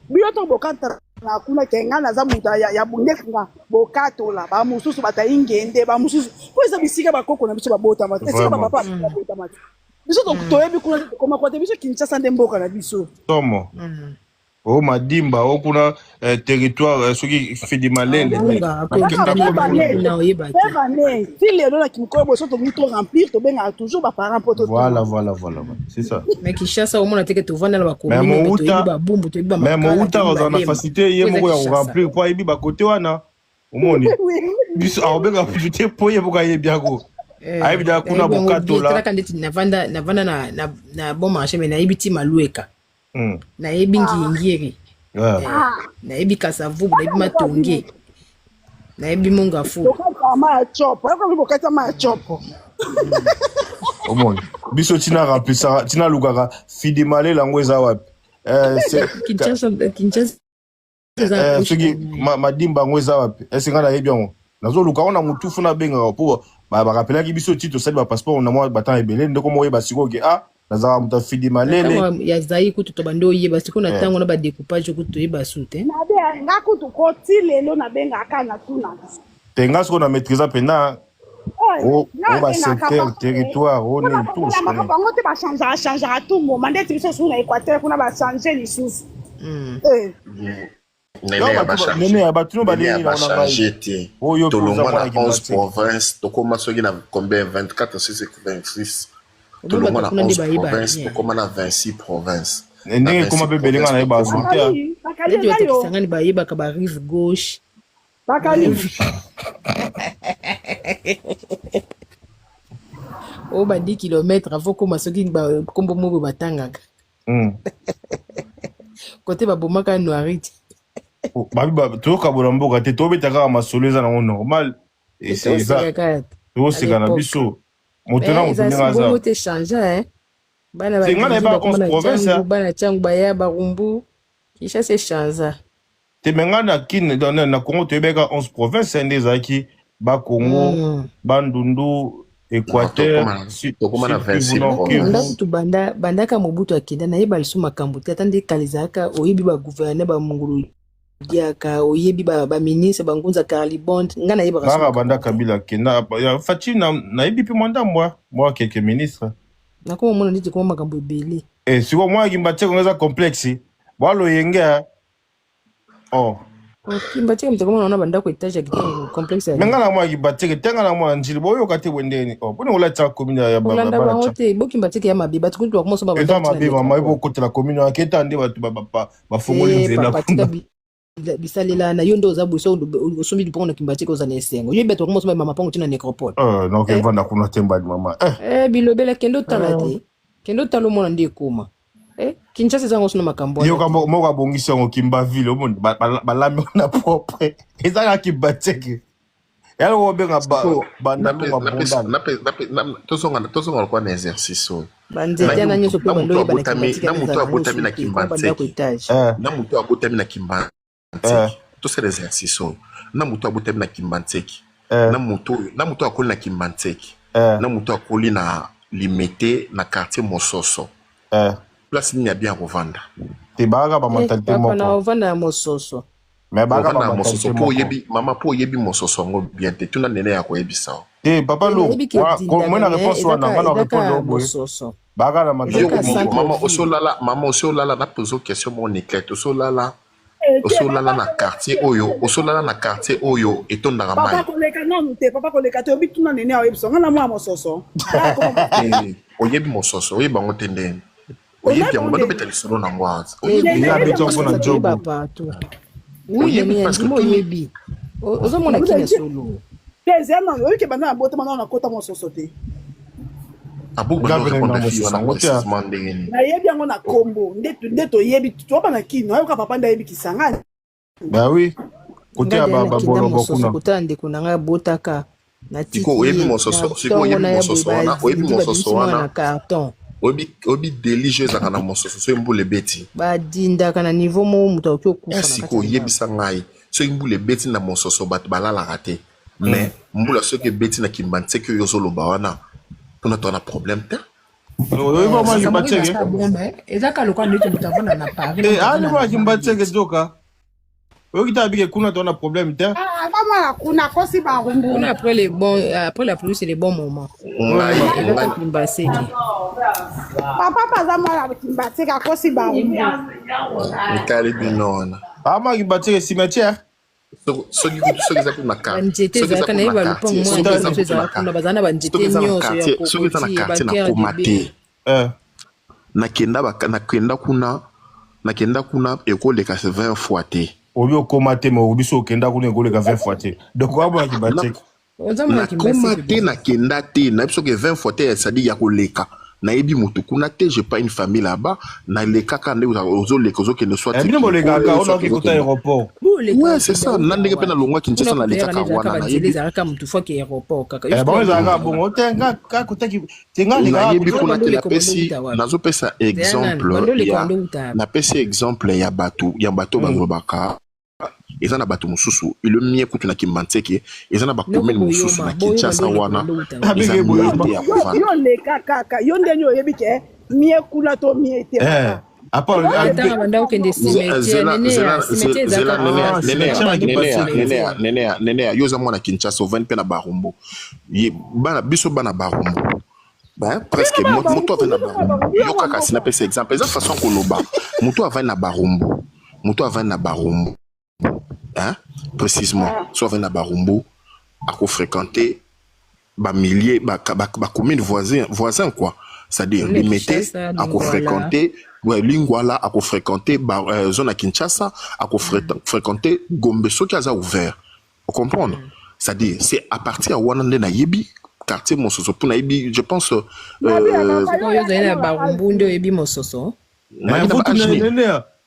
bino to bokata na kuna ke ngai naza moto ya ndeti nga bokatola bamosusu batai ngende bamosusu po eza bisika bakoko na biso babotama te, esika Vraiment. bapapa babotama te. Biso toyebi kuna te, tokoma kwa te. Biso Kinshasa nde mboka na biso. Tomo o Madimba o kuna, eh, territoire, eh, soki Fidi Malele. Abunga akokende kuna oyeba te. Ane ti lelo na kimokolo boso tolingi to remplir, tobengaka toujours baparent mpo Voilà, c'est ça. Mais Kinshasa omona teke tovanda na Mais bakomine me toyebi mouta babumbu, toyebi mais bamakala, mouta toyebi ozala na balemba facilité ye po eza moko ya Kinshasa. koremplir po ayebi bakote wana omoni biso akobenga mutu te po ye moko ayebi yango. Eh, Ayebi daka kuna nayebi yango bien. bokatola. Talaka ndeti navanda na Bon Marché, mais nayebi ti Malueka, nayebi Ngingiri, eh, nayebi Kasavubu, nayebi Matonge, nayebi Mongafu. Bokata ma ya chopo, yokomi bokata ma ya chopo. Omoni biso tina remplisaka, tina lukaka Fidi Malele yango eza wapi. Eh, Kinshasa, Kinshasa eza eh, proche soki na ngai. Madimba yango eza wapi, ese ngai nayebi yango, nazoluka yango na motu fu nabengaka mpo barapelaki biso ti tosali bapasseport na mwa batanga ebele ndeko moko oyeba sikoyo ke ah nazalaka moto ya Fidi Na Malele. ntango ya Zai kutu tobandi oyeba, sikoyo na Eh. ntango na badécoupage kutu toyeba su te. Nabe nga kutu ko ti lelo nabengaka na tunaka. Te, nga sikoyo na maîtrise mpena o Nga o basecteur, territoire, o nini, tout je connais. Makambo yango te, bachangeaka changeaka tout moment, ndeti biso suku na Équateur kuna bachange lisusu. Eh. Nene ya Nene ya bato no Nene ya balingi na ngai bachange te. Oyo mpe oza Tolongwa mwana na 11 Kimbanseke. province, tokóma soki na combien 24 6 26. Omoni Tolongwa bato na kuna nde 11 bayebaka province, bien. tokóma na 26 province. Na Ndenge ekoma 26 mpe ebele province ngai nayeba tokóma asu te. Bakali, bakali Neti eza bato ya yo. Kisangani bayebaka ba rive gauche, ba Bakali. rive oyo ba 10 kilomètre avant okóma soki ba- kombo moko boye batangaka kote babomaka noiriti. Oh, babi toyokabola mboka te, tobeta kaka masolo eza nango normal. Eza Toseka kaka à tokoseka na l'époque. biso moto na Mais moto eza ndenge si aza. bongo te change hein. Bana Te ngai bangingi nayebaka bakóma 11 na province. Tshangu, bana Tshangu baya Barumbu, Kinshasa echanza. Te me ngai na Kin na Congo toyebaka 11 province nde ezalaki Bakongo, Bandundu, Non, Équateur, tokóma na Sud tokóma na Kivu, 26 Nord Banda Kivu. province. kutu banda bandaka Mobutu akenda nayeba lisusu makambo te, ata nde kala ezalaka oyebi bagouverneur bamongolo diaka, oyebi baministre bangunza Carlibond, ngai nayebaka so Kaka makambo banda te. Kabila akenda ya Fatshi nayebi mpe mwa ndambo mwa quelques ministres. Nakoma mona ndeti koma makambo ebele. Eh, sikoyo mwana Kimbanseke ngo eza complexe bwaloyenge oh. Kimbanseke moto akomona wana bandako etage ya kitoko complexe ya Me nini. ngai na mwana Kimbanseke te, ngai na mwana Njili boyoka te boye ndeni oh, mponi kolatisa commune ya Kolanda bana bango tya te, bokimba teke ya mabe, bato kutu bakoma somba eza bandako ntina mabe mama, nécropole. ebokotela commune wana keta nde bato bafongoli Te nzela papa, tika kuna. bisalela na yo nde oza boye, so osombi lupango na Kimbanseke oza na esengo. Yo bato bakoma somba mama pango ntina nécropole. Naoke Eh, vanda kuna te mbali mama eh. eh, bilobela kende otala te, kende otala omona nde ekoma. Eh, Kinshasa eza yango sino makambo wana Yoka te. moko abongisi yango Kimbaville, omoni balami wana propre, eza kaka Kimbanseke yalo obenga Sikoyo bandalunga bondal. tozonga lokola na exercice oyo. Na Banzete ye wana moto nyonso mpe na bando moto oyeba na abotami Kimbanseke na wana moto ezala nango abotami na su te, koma bandako Kimbanseke etage. na moto abotami na Kimbanseke, tosala exercice oyo, na moto abotami na Kimbanseke, na moto akoli na Kimbanseke, na moto akoli na Limete na quartier Mososo, place nini ya bien kovanda? Te, bakaka Eh, bamentalité papa na moko ovanda ya Mososo. Me bakaka Ovanda na Mososo bamentalité mpo moko. oyebi mama, mpo oyebi Mososo yango bien te, tuna Nene ya koyebisa o. Te papa Te lo nayebi ke moi edindaka na me réponse eza wana ka nga na eza répondre ka o boye Mososo. bakaka na Eza mentalité ka Yo moko. centre mama ville. osolala, mama osolala, na pose question moko niclete, osolala Eh, te osolala papa na quartier oyo, osolala na quartier oyo etondaka papa mai. Koleka nanu te papa, koleka te. Oyebi, tuna Nene oyebisa nga na mwana Mososo, nga akoma Mososo. Te, oyebi Mososo, oyebi bango te ndeni oyebi Onayebi yango yango bando ndeni obeta lisolo nango awa. Te Oyebi Nene Ye nayebi abeti yango yango na Mososo ndeni. toyeba jogo. partout. Oui, Oyebi Nene ya parce que ndima tuni oyebi. Ozomona kini ya solo. Te, eza nanu oyebi ke banda na botama nano nakota Mososo te. Abo Nga bando mpe na répondre fille Mososo wana yango te. précisement ndenge nini? Nayebi yango na kombo nde nde toyebi toba na Kino, ayoka papa nde ayebi Kisangani. Bah oui, kote Nga ya deya nakenda babolobo Mososo kuna. kotala ndeko na ngai abotaka, natiki Sikoyo oyebi ye na Mososo, sikoyo ntongo oyebi na ya boye Mososo wana, oyebi bazindi Mososo babimisi mwana na wana carton. Oyebi déluge ezalaka na Mososo soki mbula ebeti. Badindaka na niveau moko moto akoki okufa na kati Sikoyo ya ndako. oyebisa ngai, soki mbula ebeti na Mososo bato balalaka te, mais mbula soki ebeti na Kimbanseke oyo ozoloba wana, mpona toza na problème te. Oyebi mwa Makambo Kimbanseke ezalaka bombe, ezaka lokola neti moto avanda na Paris na Eh, moto ali avanda mwa na Kimbanseke Bangui. joka oyoki te abike kuna toza na problème te. Ah, aza mwana kuna, akosi Barumbu. Kuna après les bons, après la pluie c'est les bons moments. Ngai Eza ngai ka Kimbanseke. Papa mpe aza mwana Kimbanseke, akosi Barumbu. Nkali bino wana. Ama Kimbanseke cimetière. Soki kutu soki eza kutu na Banzete soki eza ezalaka kutu na ye na balupango quartier mwana soki ndenge eza mosusu kutu na ezalaka kuna bazala na banzete soki eza na nyonso ya quartier, soki eza na kokoti quartier ba cœur nakoma de te. be. Nakenda kuna, nakenda kuna ekoleka 20 fois te. Obi okoma te, me obi so okenda kuna ekoleka 20 fois te, donc wabona Kimbanseke. Oza mwana Nakoma Kimbanseke te déjà. Nakenda te, nayebi soki 20 fois te, c'est-à-dire ya koleka. Nayebi motu kuna te, j'ai pas une famille là-bas. Nalekaka nde ozoleka, ozokende soit Bino Kinkole, bolekaka soit onaoki kota ozokende aéroport. Boleka Ouais, c'est okenda ça. Na outaka ndenge mpe wapi? nalongwa Kuna Kinshasa kutu eyaka nalekaka nde ezalaka wana banzela nayebi. ezalaka motu faki aéroport kaka yo Bango sikoyo ezalaka okendaka bongo wapi? te, nga ka kotaki te, nga alekaka Nayebi kota. Yo kuna bando te. oleka bando Napesi outa wapi? nazopesa Zeya nanu exemple bando oleka ya bando outa wapi? napesi exemple ya bato balobaka eza na bato mosusu ele mie kutu na Kimbanseke, eza na Noko bacommune mosusu boyoma na boyoma Kinshasa nde oleka wana bando outa wapi? eza Abenge mie boyoma. te ya Yo kovanda. yo leka kaka yo ndenge oyebi ke mie kuna to mie te papa. Apa Atanga banda okende cimetière Zela nene zela ya cimetière zela ezalaka nene kuna nene Cimetière ya bando nene okende Kimbanseke. nene cimetière. Nene nene, yo oza mwana Kinshasa, ovandi mpe na Barumbu. Bana biso bana Barumbu ba presque Bino moto avandi na bana Barumbu, Barumbu, yo kaka si napesa exemple, eza façon koloba moto avandi na Barumbu. Moto avandi na Barumbu, hein? Précisément, ah. So avandi na Barumbu, ako fréquenter ba milliers, ba, ba, ba commune voisin, voisin quoi. C'est-à-dire, limité, ako fréquenter, ouais, Lingwala, ako fréquenter ba, zone à Kinshasa, ako fréquenter Gombe, soki aza ouvert. Comprendre? C'est-à-dire, c'est à partir ya wana nde nayebi quartier mososo mpo nayebi, je pense. Sikoyo ozali na Barumbu nde oyebi mososo?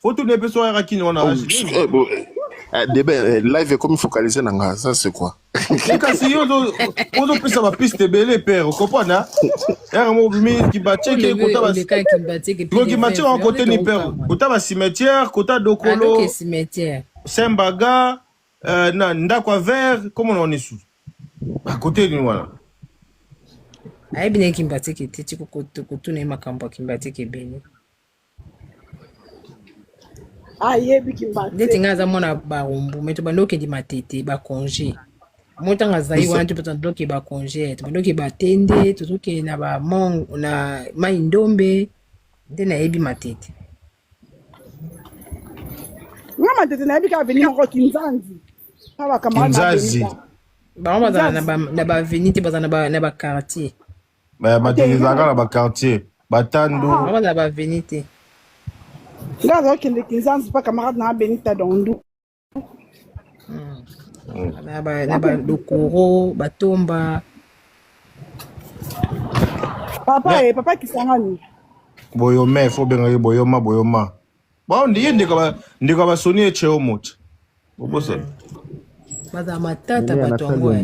Faut tourner mpe so ayaka kini wana. Oh, eh, eh, debe live ekomi focalisé na nga, ça c'est quoi? Kasi yo ozopesa bapiste ebele, père, ocomprendre? Ere mo obimi Kimbanseke, kota Kimbanseke wana kote ni père, kota bacimetière, kota Dokolo, cimetière, Sembaga, na ndako ya vert, komo na wana esusu bakote nini wana. Ayebi na ye Kimbanseke te, ti kotuna ye makambo ya Kimbanseke ebele. Ayebi Kimbanseke. Ndeti ngai aza mwana Barumbu, me tobandi okende Matete bacongé mo ntango azali wana, to tobandi okende bacongé, tobandi okende Batende, tozokende na bamong na Mai Ndombe, nde nayebi Matete. Nga Matete nayebi kaka avenue moko, Kinzanzi, na bacamarade. Kinzazi. Bango bazala na baavenue te, bazala na baquartier. Matete ezalaka na baquartier, Batando. Bango bazala baavenue te. Nga azokende Kinzanzi mpa camarade na Benita Dondu. Na balokoro, Batomba. Papa e papa Kisangani. Boyome, fo bengaki Boyoma, Boyoma. Bon, ye ndeko ya basoni ece o moto obosana. Bazala matata bato yango.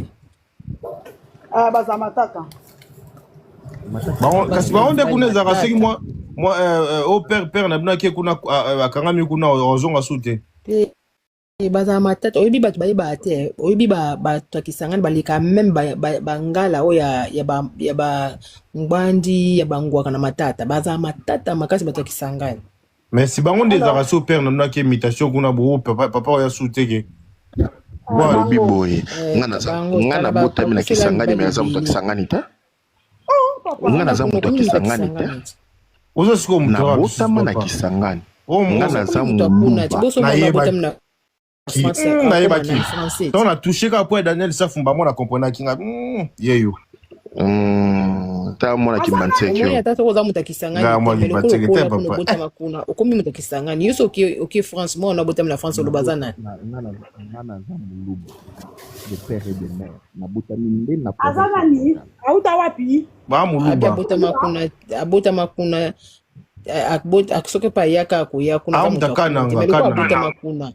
Bazala matata. Kasi bango nde kuna ezalaka soki mwa o père na bino ake kuna, akangami kuna, ozonga su te. Bazala matata. Oyebi, bato bayebaka te. Oyebi, bato ya Kisangani baleka même bangala oyo ya bangbandi, ya bangwaka na matata. Bazala matata makasi, bato ya Kisangani. Mais si bango nde ezalaka so père na bino ake mutation kuna, bo papa oyo asu teke. Alobi boye, nga nabotami na Kisangani, me aza moto ya Kisangani te. Nga naza moto ya Kisangani te. Oza sikoyo moto Nabotama na Kisangani, nga naza Moluba. Nayebaki ntango na touche kaka po ya Daniel Safu, bango na comprenaki nga ye yo. Ta mwana Kimbanseke. Omoni, ata soki oza moto ya Kisangani te, mais lokola okola kuna, obotama kuna, okomi moto ya Kisangani. Yo soki oke France, mwana obotami na France, oloba aza nani? Nga naza Moluba de père et de mère, nabotami nde na Aza nani? Auta wapi? Ba Moluba. Abotama kuna, abotama kuna. Soki mpe ayaka, akoya kuna, aza moto ya kuna te, mais lokola abotama kuna,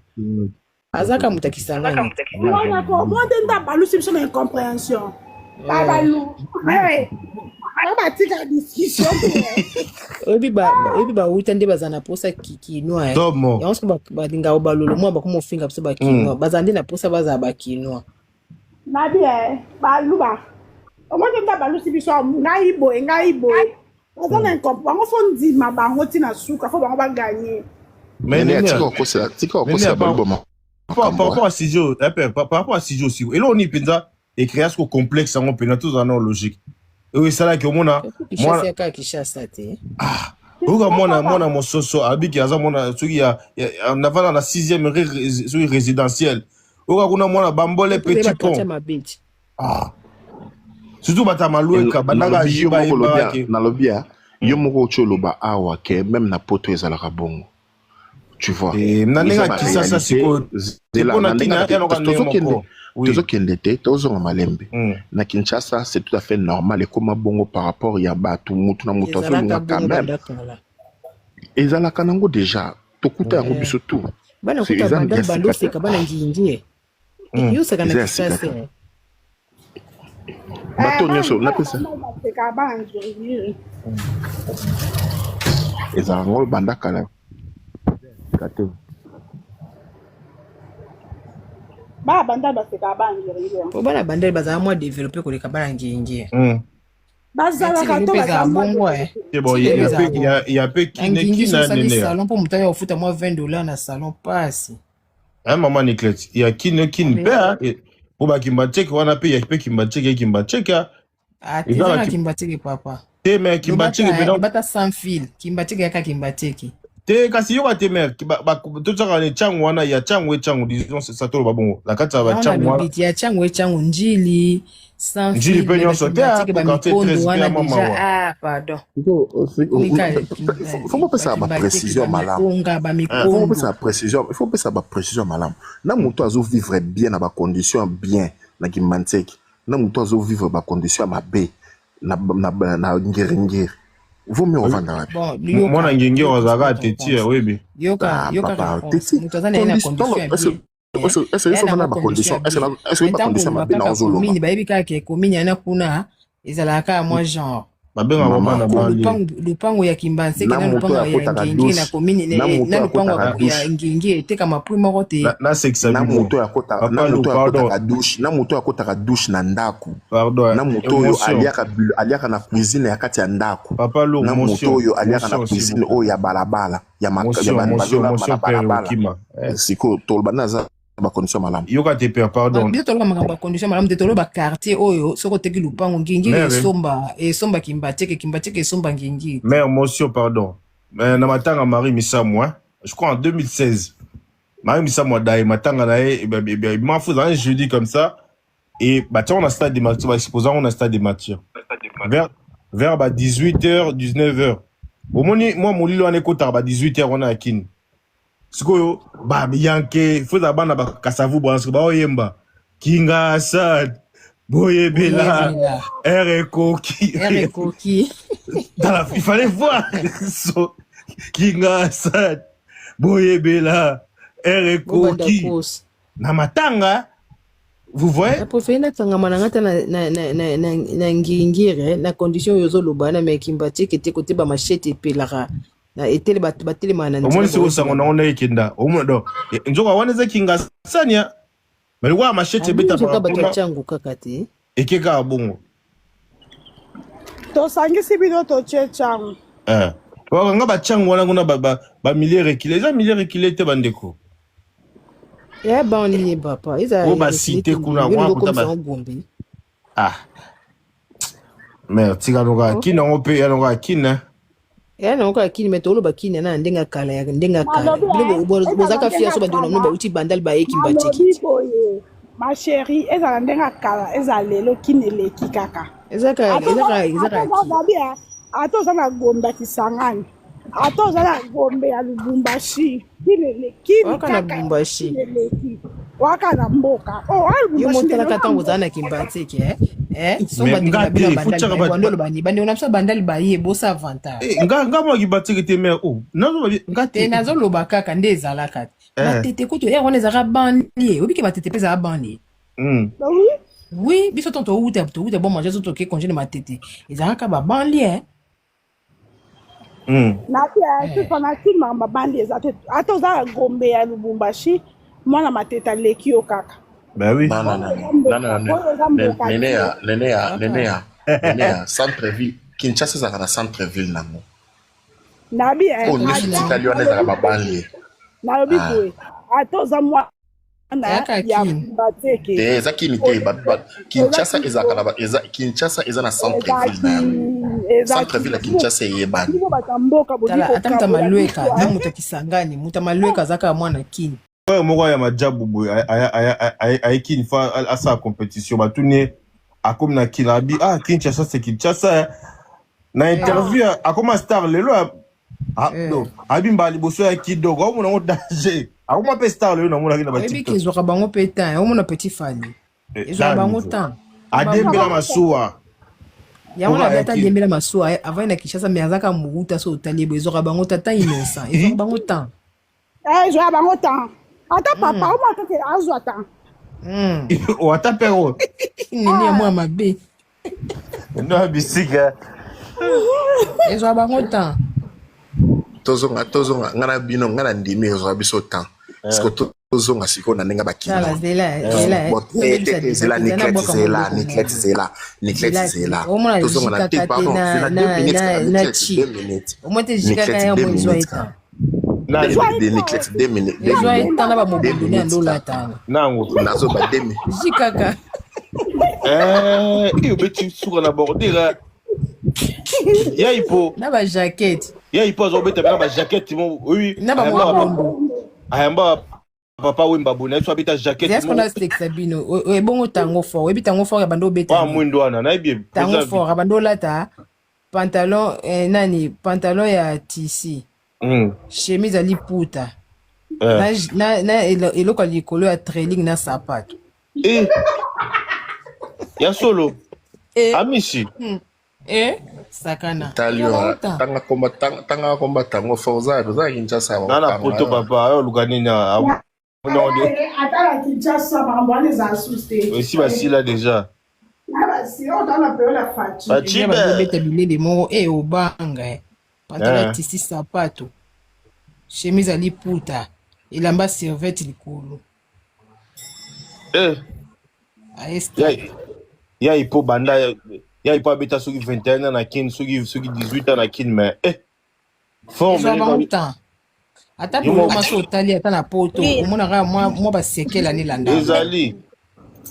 azaka moto ya Kisangani. Mwa nde nda balusi biso na incompréhension, babalu batika discussion. Oyebi, bauta nde baza na posa kinois. Yango soki balingaka balolo mwa bakoma ofinga biso bakinois, bazala nde na posa bazala bakinois. Nabi baluba, omoi nde nda balusi biso, ngai boye, ngai boye, baza na incomp bango, fo ndima bango ntina suka, fo bango baganye. Tika kokosela baluba. Par rapport à sujet, par rapport à sujet aussi, eloko nini mpenza ecréa siko complexe yango mpenza? Tozala na logique oyo esalaki omona. Mwana Kinshasa te. Oyoka, mwana mososo abiki, aza mwana soki navanda na sixième soki résidentielle. Oyoka kuna mwana Bambole, Petit Pont, surtout bato ya Malueka bandaka. Nalobi ya yo moko oti oloba awa ke même na Poto ezalaka bongo, tu vois. Na ndenge ya Kisasa sikoyo. Tozokende te, tozonga malembe. Na Kinshasa, c'est tout à fait normal, ekoma bongo par rapport ya bato, mutu na moto azolinga quand même. Ezalaka nango déjà, tokuta yango biso tout. Bana kuta banda bandoseka, bana ngingi yosaka na Kisasa. Bato nyonso napesa ezalaka ngo banda kala te. Bana Bandal basekaka bana Ngiringiri. Po bana Bandal bazala mwa développé koleka bana Ngiringiri. Bazalaka to ezala bongo. Ya pe kingi osali salon mpo moto aya kofuta mwa 20 $ na salon, pasi. Mama Niclet ya kine kine mpe po baKimbanseke wana mpe ya mpe Kimbanseke, Kimbanseke. Eza na Kimbanseke, papa. Te, mais Kimbanseke mpe bata sans fil, Kimbanseke yaka Kimbanseke. Te kasi yoka te mère, totiaka na Tshangu wana ya Tshangu e Tshangu, disons c'est ça, toloba bongo na kati ya Yango batshangu wana. nalobi ti ya Tshangu e Tshangu, Njili sans Njili fil mpe me nyonso te, ah, bakimbateke po quartier bamikondo 13 mpe wana ya mwa deja mawa. ah pardon. Komika Faut bopesa bakimbateke baprécision malamu. bamikonga Faut bamikondo. bopesa précision, il faut bopesa baprécision malamu. Na moto azovivre bien na bacondition ya bien na Kimbanseke, na moto azovivre bacondition ya mabe na Ngiringiri, vaut mieux ovanda wapi? Bon, yoka Mwana Ngiringiri yoka azalaka sikoyo teti, réponse. oyebi. Yoka Ah, yoka papa, réponse. teti Moto aza na ye na condition condition ya est-ce bien. est-ce Eya biso ovanda nango na condition bacondition ya est-ce bien. est-ce Mais oyebi ntango bacondition oloba mabe na kaka ozoloba? commune, bayebi kaka ke commune yana kuna ezalaka kaka mwa genre Babengaka Mama, bana po banlie. lupango lupango ya Kimbanseke na na moto lupango oyo ya akotaka Ngengi na douche commune na moto na oyo lupango akotaka ya douche Ngengi etekama prix moko te. Nasekisa na bino. moto oyo akotaka na Papa Lou, moto oyo pardon. akotaka douche na moto oyo akotaka douche na ndako, Pardon, na moto oyo émotion. aliaka na cuisine ya kati ya ndako, Papa Lou, na moto motion. oyo aliaka na Motion, s'il vous cuisine plaît. oyo ya balabala ya Motion, motion, bazolamba motion, na père balabala. Okima. Eh. Sikoyo toloba nde aza bacondition malamu. Yoka te père, pardon. Biso toloba makambo ya condition malamu te, toloba quartier oyo soki oteki lupango Ngingiri Mère, esomba esomba Kimbanseke, Kimbanseke esomba Ngingiri. Mère, motion, pardon. Na matanga Marie Misamu, hein. Je crois en 2016. Marie Misamu adaye matanga na ye, eh ben, eh ben, il m'en fout un jeudi comme ça. Et bah, tiens, on a stade des martyrs, bah, exposant, on a stade des martyrs. Vers bah, 18h, 19h. Omoni, moi, molilo wana ekotaka ba 18h wana ya Kini. Sikoyo, ba yanke, faut eza bana ba Kasavu bwana, sikoyo baoyemba. Kinga Assad, boyebela, Boyebela. R ekoki. R ekoki. Il fallait voir. So, Kinga Assad, boyebela, R Bobanda ekoki. course. Na matanga, vous voyez? Na préféré nakangama na nga ta na Ngingiri na condition oyo ozoloba wana, me Kimbanseke te, kote bamachete epelaka na etele bato batelemaka na Omoni nzela sikoyo sango baoyebela. nango ndenge ekenda. Omona donc nzoka wana eza Kingasania, mais lokola machete Abi nzoka ebetamaka bato ya kuna Tshangu kaka te. eke kaka bongo. Tosangisi bino, totie Tshangu. Eh. Nga batshangu wana kuna bamilie rekile, eza milie rekile te, bandeko. Ya banlie papa eza Oyo rekile basite te kuna yo wana lingo kuta okomisa ba yango Gombe. Ah, mare tika noka Oh. Kini yango mpe ya noka Kini, eh. Ya nango kaka Kini, me toloba Kini na ndenge ya kala, ya ndenge ya kala. Nalobi Bino ezala bozalaka ndenge fier ya so bandeko na bino kala. bauti Bandal baye Kimbanseke. Nalobi boye, ma chérie, ezala ndenge ya kala, ezala lelo, Kini eleki kaka. Ezaka Ata ezaka ezaka oza Kini. gabi, ata oza na Gombe ya Kisangani, ata oza na Gombe ya Lubumbashi, Kini eleki Waka na kaka. Lubumbashi. Kini eleki waka na mboka o wa Yo Lubumbashi ndenge motalaka oza ntango ozala mboka. na Kimbanseke, eh? Eh? So Mais bandeko nga na bino te, ya faut Bandal tiaka baye bando oloba ni bandeko na biso ya Bandal baye bosa avantage. Eh, nga mwa Kimbanseke te, mare oh nazoloba nga Te te. nazoloba kaka nde ezalaka te. Eh. Matete kutu ere wana ezalaka banlie, oyebi ke Matete mpe ezalaka banlie. Oui. Oui, biso ntango touta bon manger so toke congé na Matete ezalaka babanlie. Nabi tufa na Kini, makambo babandi eza te. Ata oza na Gombe ya Lubumbashi, mwana Matete aleki yo kaka. Ben oui. Non, non, non, Oyo eza non, non, mboka, non, oyo eza mboka te. Nenea, Nenea, Kaka Nenea, Nenea, centre ville, Kinshasa ezalaka na centre ville nango. Nabi Oyo nyonso ata etikali wana ezalaka nalobi boye, babanlie. nalobi Ah. boye, ata oza mwana eyaka ya Kini. Kimbanseke, Te, eza Kini te, eza Kinshasa ezalaka Kini na eza Kinshasa eza na centre eza ville na yango. Kini, eza Centre ville ya Kini. Kinshasa eyebani. Bino bato ya mboka bolingi Tala ata moto ya kokabola Malweka biso. na moto ya Kisangani, moto ya Malweka aza kaka mwana Kini. Frère moko ya majabu boye aye Kini fa asala compétition, batuni ye akomi na Kini, abi ah, Kinshasa c'est Kinshasa, eh. Na interview akoma star lelo no, abi mbala liboso ya kidoko aomona yango danger, akoma mpe star lelo, namonaki na Oyebi ke batiktok. ezwaka bango mpe temps, omona petit Fali ezwaka Na bango niveau temps. adembela masuwa. Yango mpo na aya ata Kini. adembela masuwa avant na Kinshasa, mais azaka moruta so otali ye boye ezwaka bango tata innocent, ezwaka bango temps. Ezwa bango temps, ata papa omo atake azwa temps. Ata pero Nini ya mwa mabe. No bisika. Ezwa bango temps. Tozonga, tozonga, nga na bino, nga na ndimi ezwa biso temps. Siko tozonga sikoyo na ndenge Tala bakinois. zela zela Bon, te, te, te, zela tobebisa Niclette, nabwaka zela moloko Niclette, moko. zela Niclette, Zela zela. omona Tozonga na te, jikaka te pardon, na zela 2 na minutes na kaka na Niclette, chi 2 minutes. omoi te jikaka Niclette, ya 2 mo ezwa minutes ye kaka. temps. Nani? Niclette, 2 minutes, 2 Ezwa ye minutes. temps na 2 bamobondone ya minutes ndolata kaka. wana. Nango Nazoba 2 minutes. Jikaka. Eh, obeti suka na bordure ya ipo. Na bajaquette. Ya ipo azobeta pena ba jaquette mo oui. Na ba Ayamba mwa bombo. ayamba papa Wemba bona biso abeta jaquette Zes mo. kona sekisa bino. Ebongo tango fort. Oyebi tango fort ya bando obeta. Wa nini? mwindo wana nayebi ye, Tango président fort abando olata pantalon eh, nani pantalon ya tissu. Chemise ya liputa. Eh. Na, na, na eloko ya likolo ya trailing na sapato. Eh. Ya solo. Eh. Amisi. Eh, sakana. Tali Ya yo, bauta. tanga komba tanga tanga komba tango forza oza Kinshasa Na na bakokanga poto yo. papa ayo luka nini ah, non de Ata na Kinshasa makambo wana ezala susu te. esi basila déjà. Na basila oyo toza na periode ya fatigue. Fachi Ya be. bando obeta bilele moko eh obanga eh. Pantalon ya Eh. tissu sapato. Chemise ya liputa. Elamba serviette likolo. Eh. Aye Ya stade. ya ipo banda ya ipo abeta soki 21 ans na kin soki soki 18 ans na kin mais eh forme Ezwa bango temps. Ata Yo moko- boloma so otali ata na poto Oui. omonaka mwa mwa basekele anelanda. ezali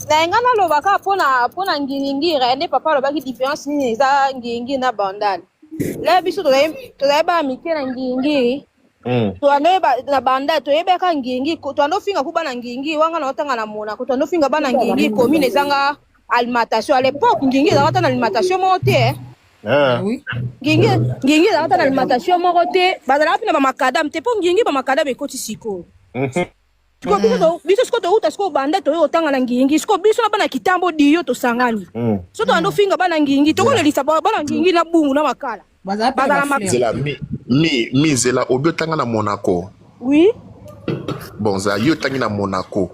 Na nga naloba kaka mpona mpona ngiringiri nde papa alobaki différence nini eza ngiringiri na bandal. La biso tozali tozali bana mike na ngiringiri toyeba na bandal toyebaka ngiringiri toyanda ofinga ku bana ngiringiri wanga na otanga na Monaco toyanda ofinga bana ngiringiri commune ezanga alimentation à l'époque ngiringiri ezalaka ata na alimentation moko te eh. Eh. Oui. Ngingi ngingi ezalaka ata na alimentation moko te bazalaka mpe na bamakadame te mpo ngingi bamakadame ekoti sikoyo. Sikoyo biso biso sikoyo touta sikoyo banda toye kotanga na ngingi sikoyo biso na bana kitambo diyo tosangani so toyanda ofinga bana ngingi tokolelisa bana ngingi na bungu na makala Bazala mpe na bazala bafleur. Zela mi mi mi zela obi otanga na Monaco. oui Bon za yo otangi na Monaco.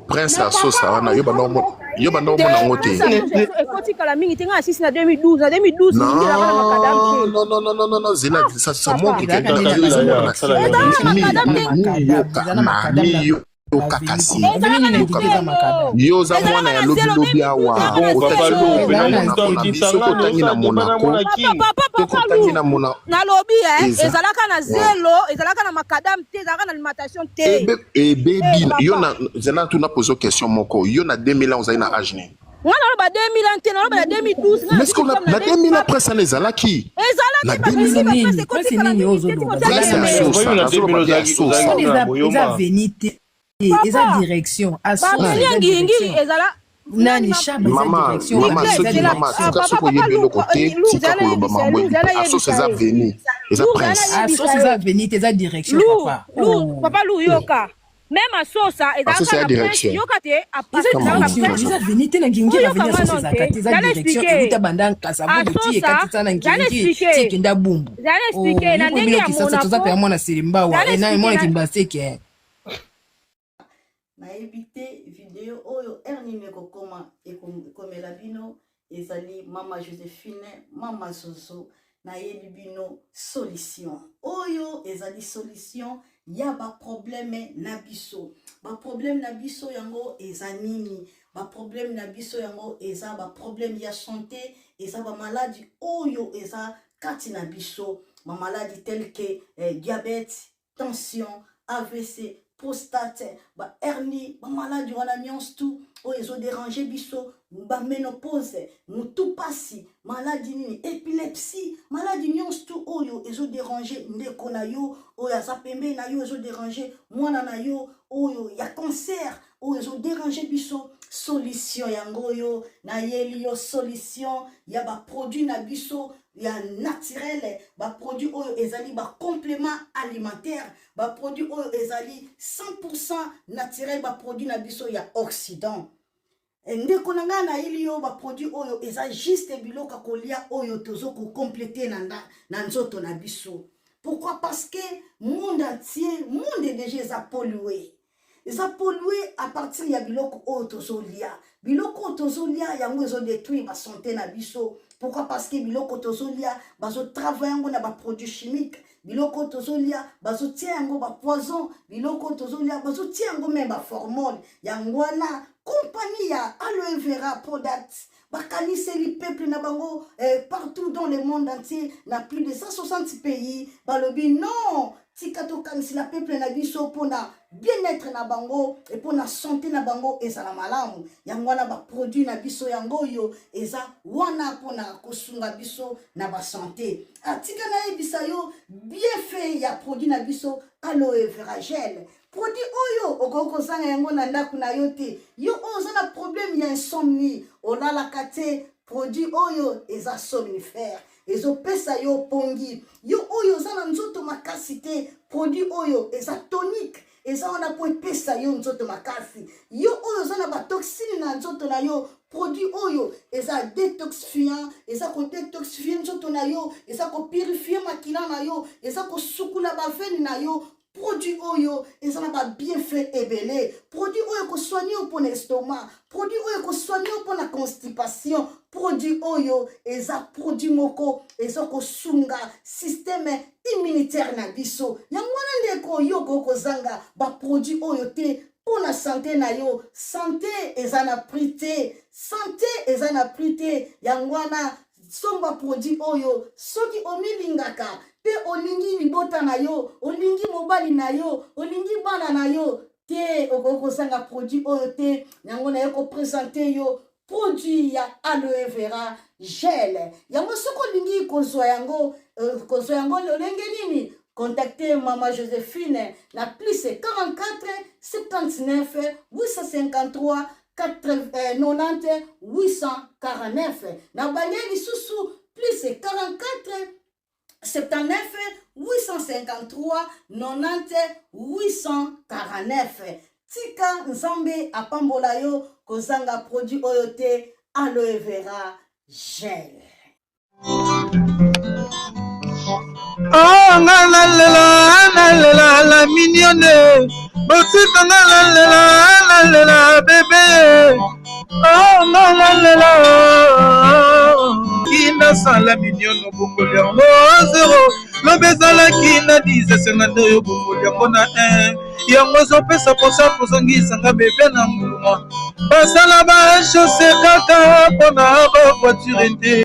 Prince na asosa papa wana yo banda omo yo banda te omona yango te. prince asosa ekotikala mingi te ngai asisi na 2012 na 2012 ngingi ezalaka na makadame Non, te non, non, non, non, non, non, Zela, ça, ça papa montre que Ezalaka nde yo na ozomona Sala na sala ezalaka na mi makadame mi te mi makadame yoka eza na na makadame mi na yoka baveni kasi baveni ezalaka nini na na ngiki eza zelo makadame. yo oza ezalaka mwana ya na lobi zelo lobi 2012 awa ezalaka na Bon papa otangi lo zelo pena Ezala na na kuta Monaco na biso soki kisangani otangi na osala débat na Monaco mwana papa kin. papa soki papa otangi lu na Monaco nalobi eh, eza ezalaka na ouais. zelo ezalaka na makadame te ezalaka na alimentation te ebe Eh, ebebi yo papa na zela tuna pose question moko yo na 2000 ans ozali na age nini nga naloba 2000 ans te naloba na 2012 nga mais nazwi ce que na diplôme na na 2000 ans 2000 prince wana ezalaki na ezalaki 2000 bapresi Prince bapresi nini prince ekotikala nini mingi te ozoloba tikotiala prince zela ya na ebele Oyo sosa na 2000 nazoloba bia ozalaki sosa ozalaki wana na eza eza boyoma. aveni te eza papa direction asosa baveni ya eza ngiringiri direction ezala nani nani ma shaba eza mama direction mama wana Niclette eza soki zela mama ah, direction tika papa soki papa oyebi lu eloko te lu tika zala koloba yebisa mambo lu zala asosa yebisa eza ye veni eza lu zala prince asosa yebisa eza ye aveni te eza direction lu papa lu oh. papa lu yoka meme asosa asosa ezalaka ya na prince direction yoka te eza asosa kama ezalaka na direction prince eza aveni te na ngingi oyoka aveni nga asosa non ezalaka te te eza zala direction explike euta banda nkasavubu ti asosa ekatisa na zala ngiringiri ti explike ekenda bumbu zala oh, explike na yo ndenge bino ya kisasa toza Monaco mpe ya mwana selimbawa zala eh, na explike mwana na kimbaseke Nayebi te video oyo heure nini ekokoma ekomela bino. Ezali mama Josephine, mama Zozo. Nayeli bino solution. Oyo ezali solution ya ba problème na biso. Ba problème na biso yango eza nini? Ba problème na biso yango eza ba problème ya santé, eza ba maladi oyo eza kati na biso. Ba maladi tel que diabète, tension, AVC, prostate, ba hernie, ba maladi wana nyonso tout oyo ezo déranger biso, ba ménopause, mutu pasi, maladi nini, épilepsie, maladi nyonso tout oyo ezo déranger ndeko na yo oyo aza pembeni na yo, ezo déranger mwana na yo oyo ya cancer oyo ezo déranger biso. Solution yango oyo nayeli yo, solution ya ba produit na biso ya naturel, ba produit oyo ezali ba complément alimentaire, ba produit oyo ezali 100% naturel, ba produit na biso ya Occident. Ndeko na ngai nayeli yo ba produit oyo eza juste biloko ya kolia oyo tozo ko compléter na, na nzoto na biso. Pourquoi? Parce que monde entier, monde déjà eza pollué. Eza pollué à partir ya biloko oyo tozolia. Biloko oyo tozolia yango ezodétruire ba santé na biso. Pourquoi? Parce que biloko tozolia bazotravaille yango na baproduit chimique. Biloko oyo tozolia bazotia yango bapoison. Biloko oyo tozolia bazotia yango même baformole. Yango wana compagnie ya Aloe Vera Product bakaniseli peuple na bango partout dans le monde entier, na plus de 160 pays. Balobi non, Tika tokanisela peuple na biso mpona bien-être na bango e mpona sante na bango ezala malamu. Yango wana baproduit na biso yango oyo eza wana mpona kosunga biso na basante. Ah, tika nayebisa yo bienfait ya produit na biso aloe vera gel. Produit oyo okoki kozanga yango na ndako na yo te. Yo oyo oza na problème ya insomnie, olalaka te, produit oyo eza somnifère, ezopesa yo pongi. Yo oyo oza na nzoto makasi te, produit oyo eza tonique, eza wana mpo epesa yo nzoto makasi. Yo oyo oza na batoxine na nzoto na yo, produit oyo eza detoxifiant, eza kodetoxifie nzoto na yo, eza kopurifie makila na yo, eza kosukula bavene na yo. Produit oyo eza na ba bienfait ebele. Produit oyo ekosoigne yo mpona estomac, produit oyo ekosoigne yo mpona constipation. Produit oyo eza produit moko eza kosunga système immunitaire na biso. Yango wana ndeko, yo okoki kozanga ba produit oyo te mpona sante na yo. Sante eza na prix te, sante eza na prix te. Yango wana somba produit oyo soki omilingaka mpe olingi libota na yo, olingi mobali na yo, olingi bana na yo te, okoki kozanga produit oyo te. Yango naye kopresente yo produit ya aloe vera gel. Yango soki olingi kozwa yango, kozwa yango lolenge nini? Contactez Mama Josephine na plus 44 79 853 90 849. Na bande lisusu plus 44 79 853 90 849. Tika Nzambe apambola yo, kozanga produit oyo te, aloe vera gel. Oh, nga nalela nalela la mignonne, botika nga nalela nalela bebe. Oh, nga nalela kinasala mignonne, obongoli yango zero, lobi ezalaki na 10, esenga nde oyo obongoli yango na 1, yango ezopesa mposa kozongisa nga bebe na nguluma. Basala ba chausse kaka mpona ba voiture te.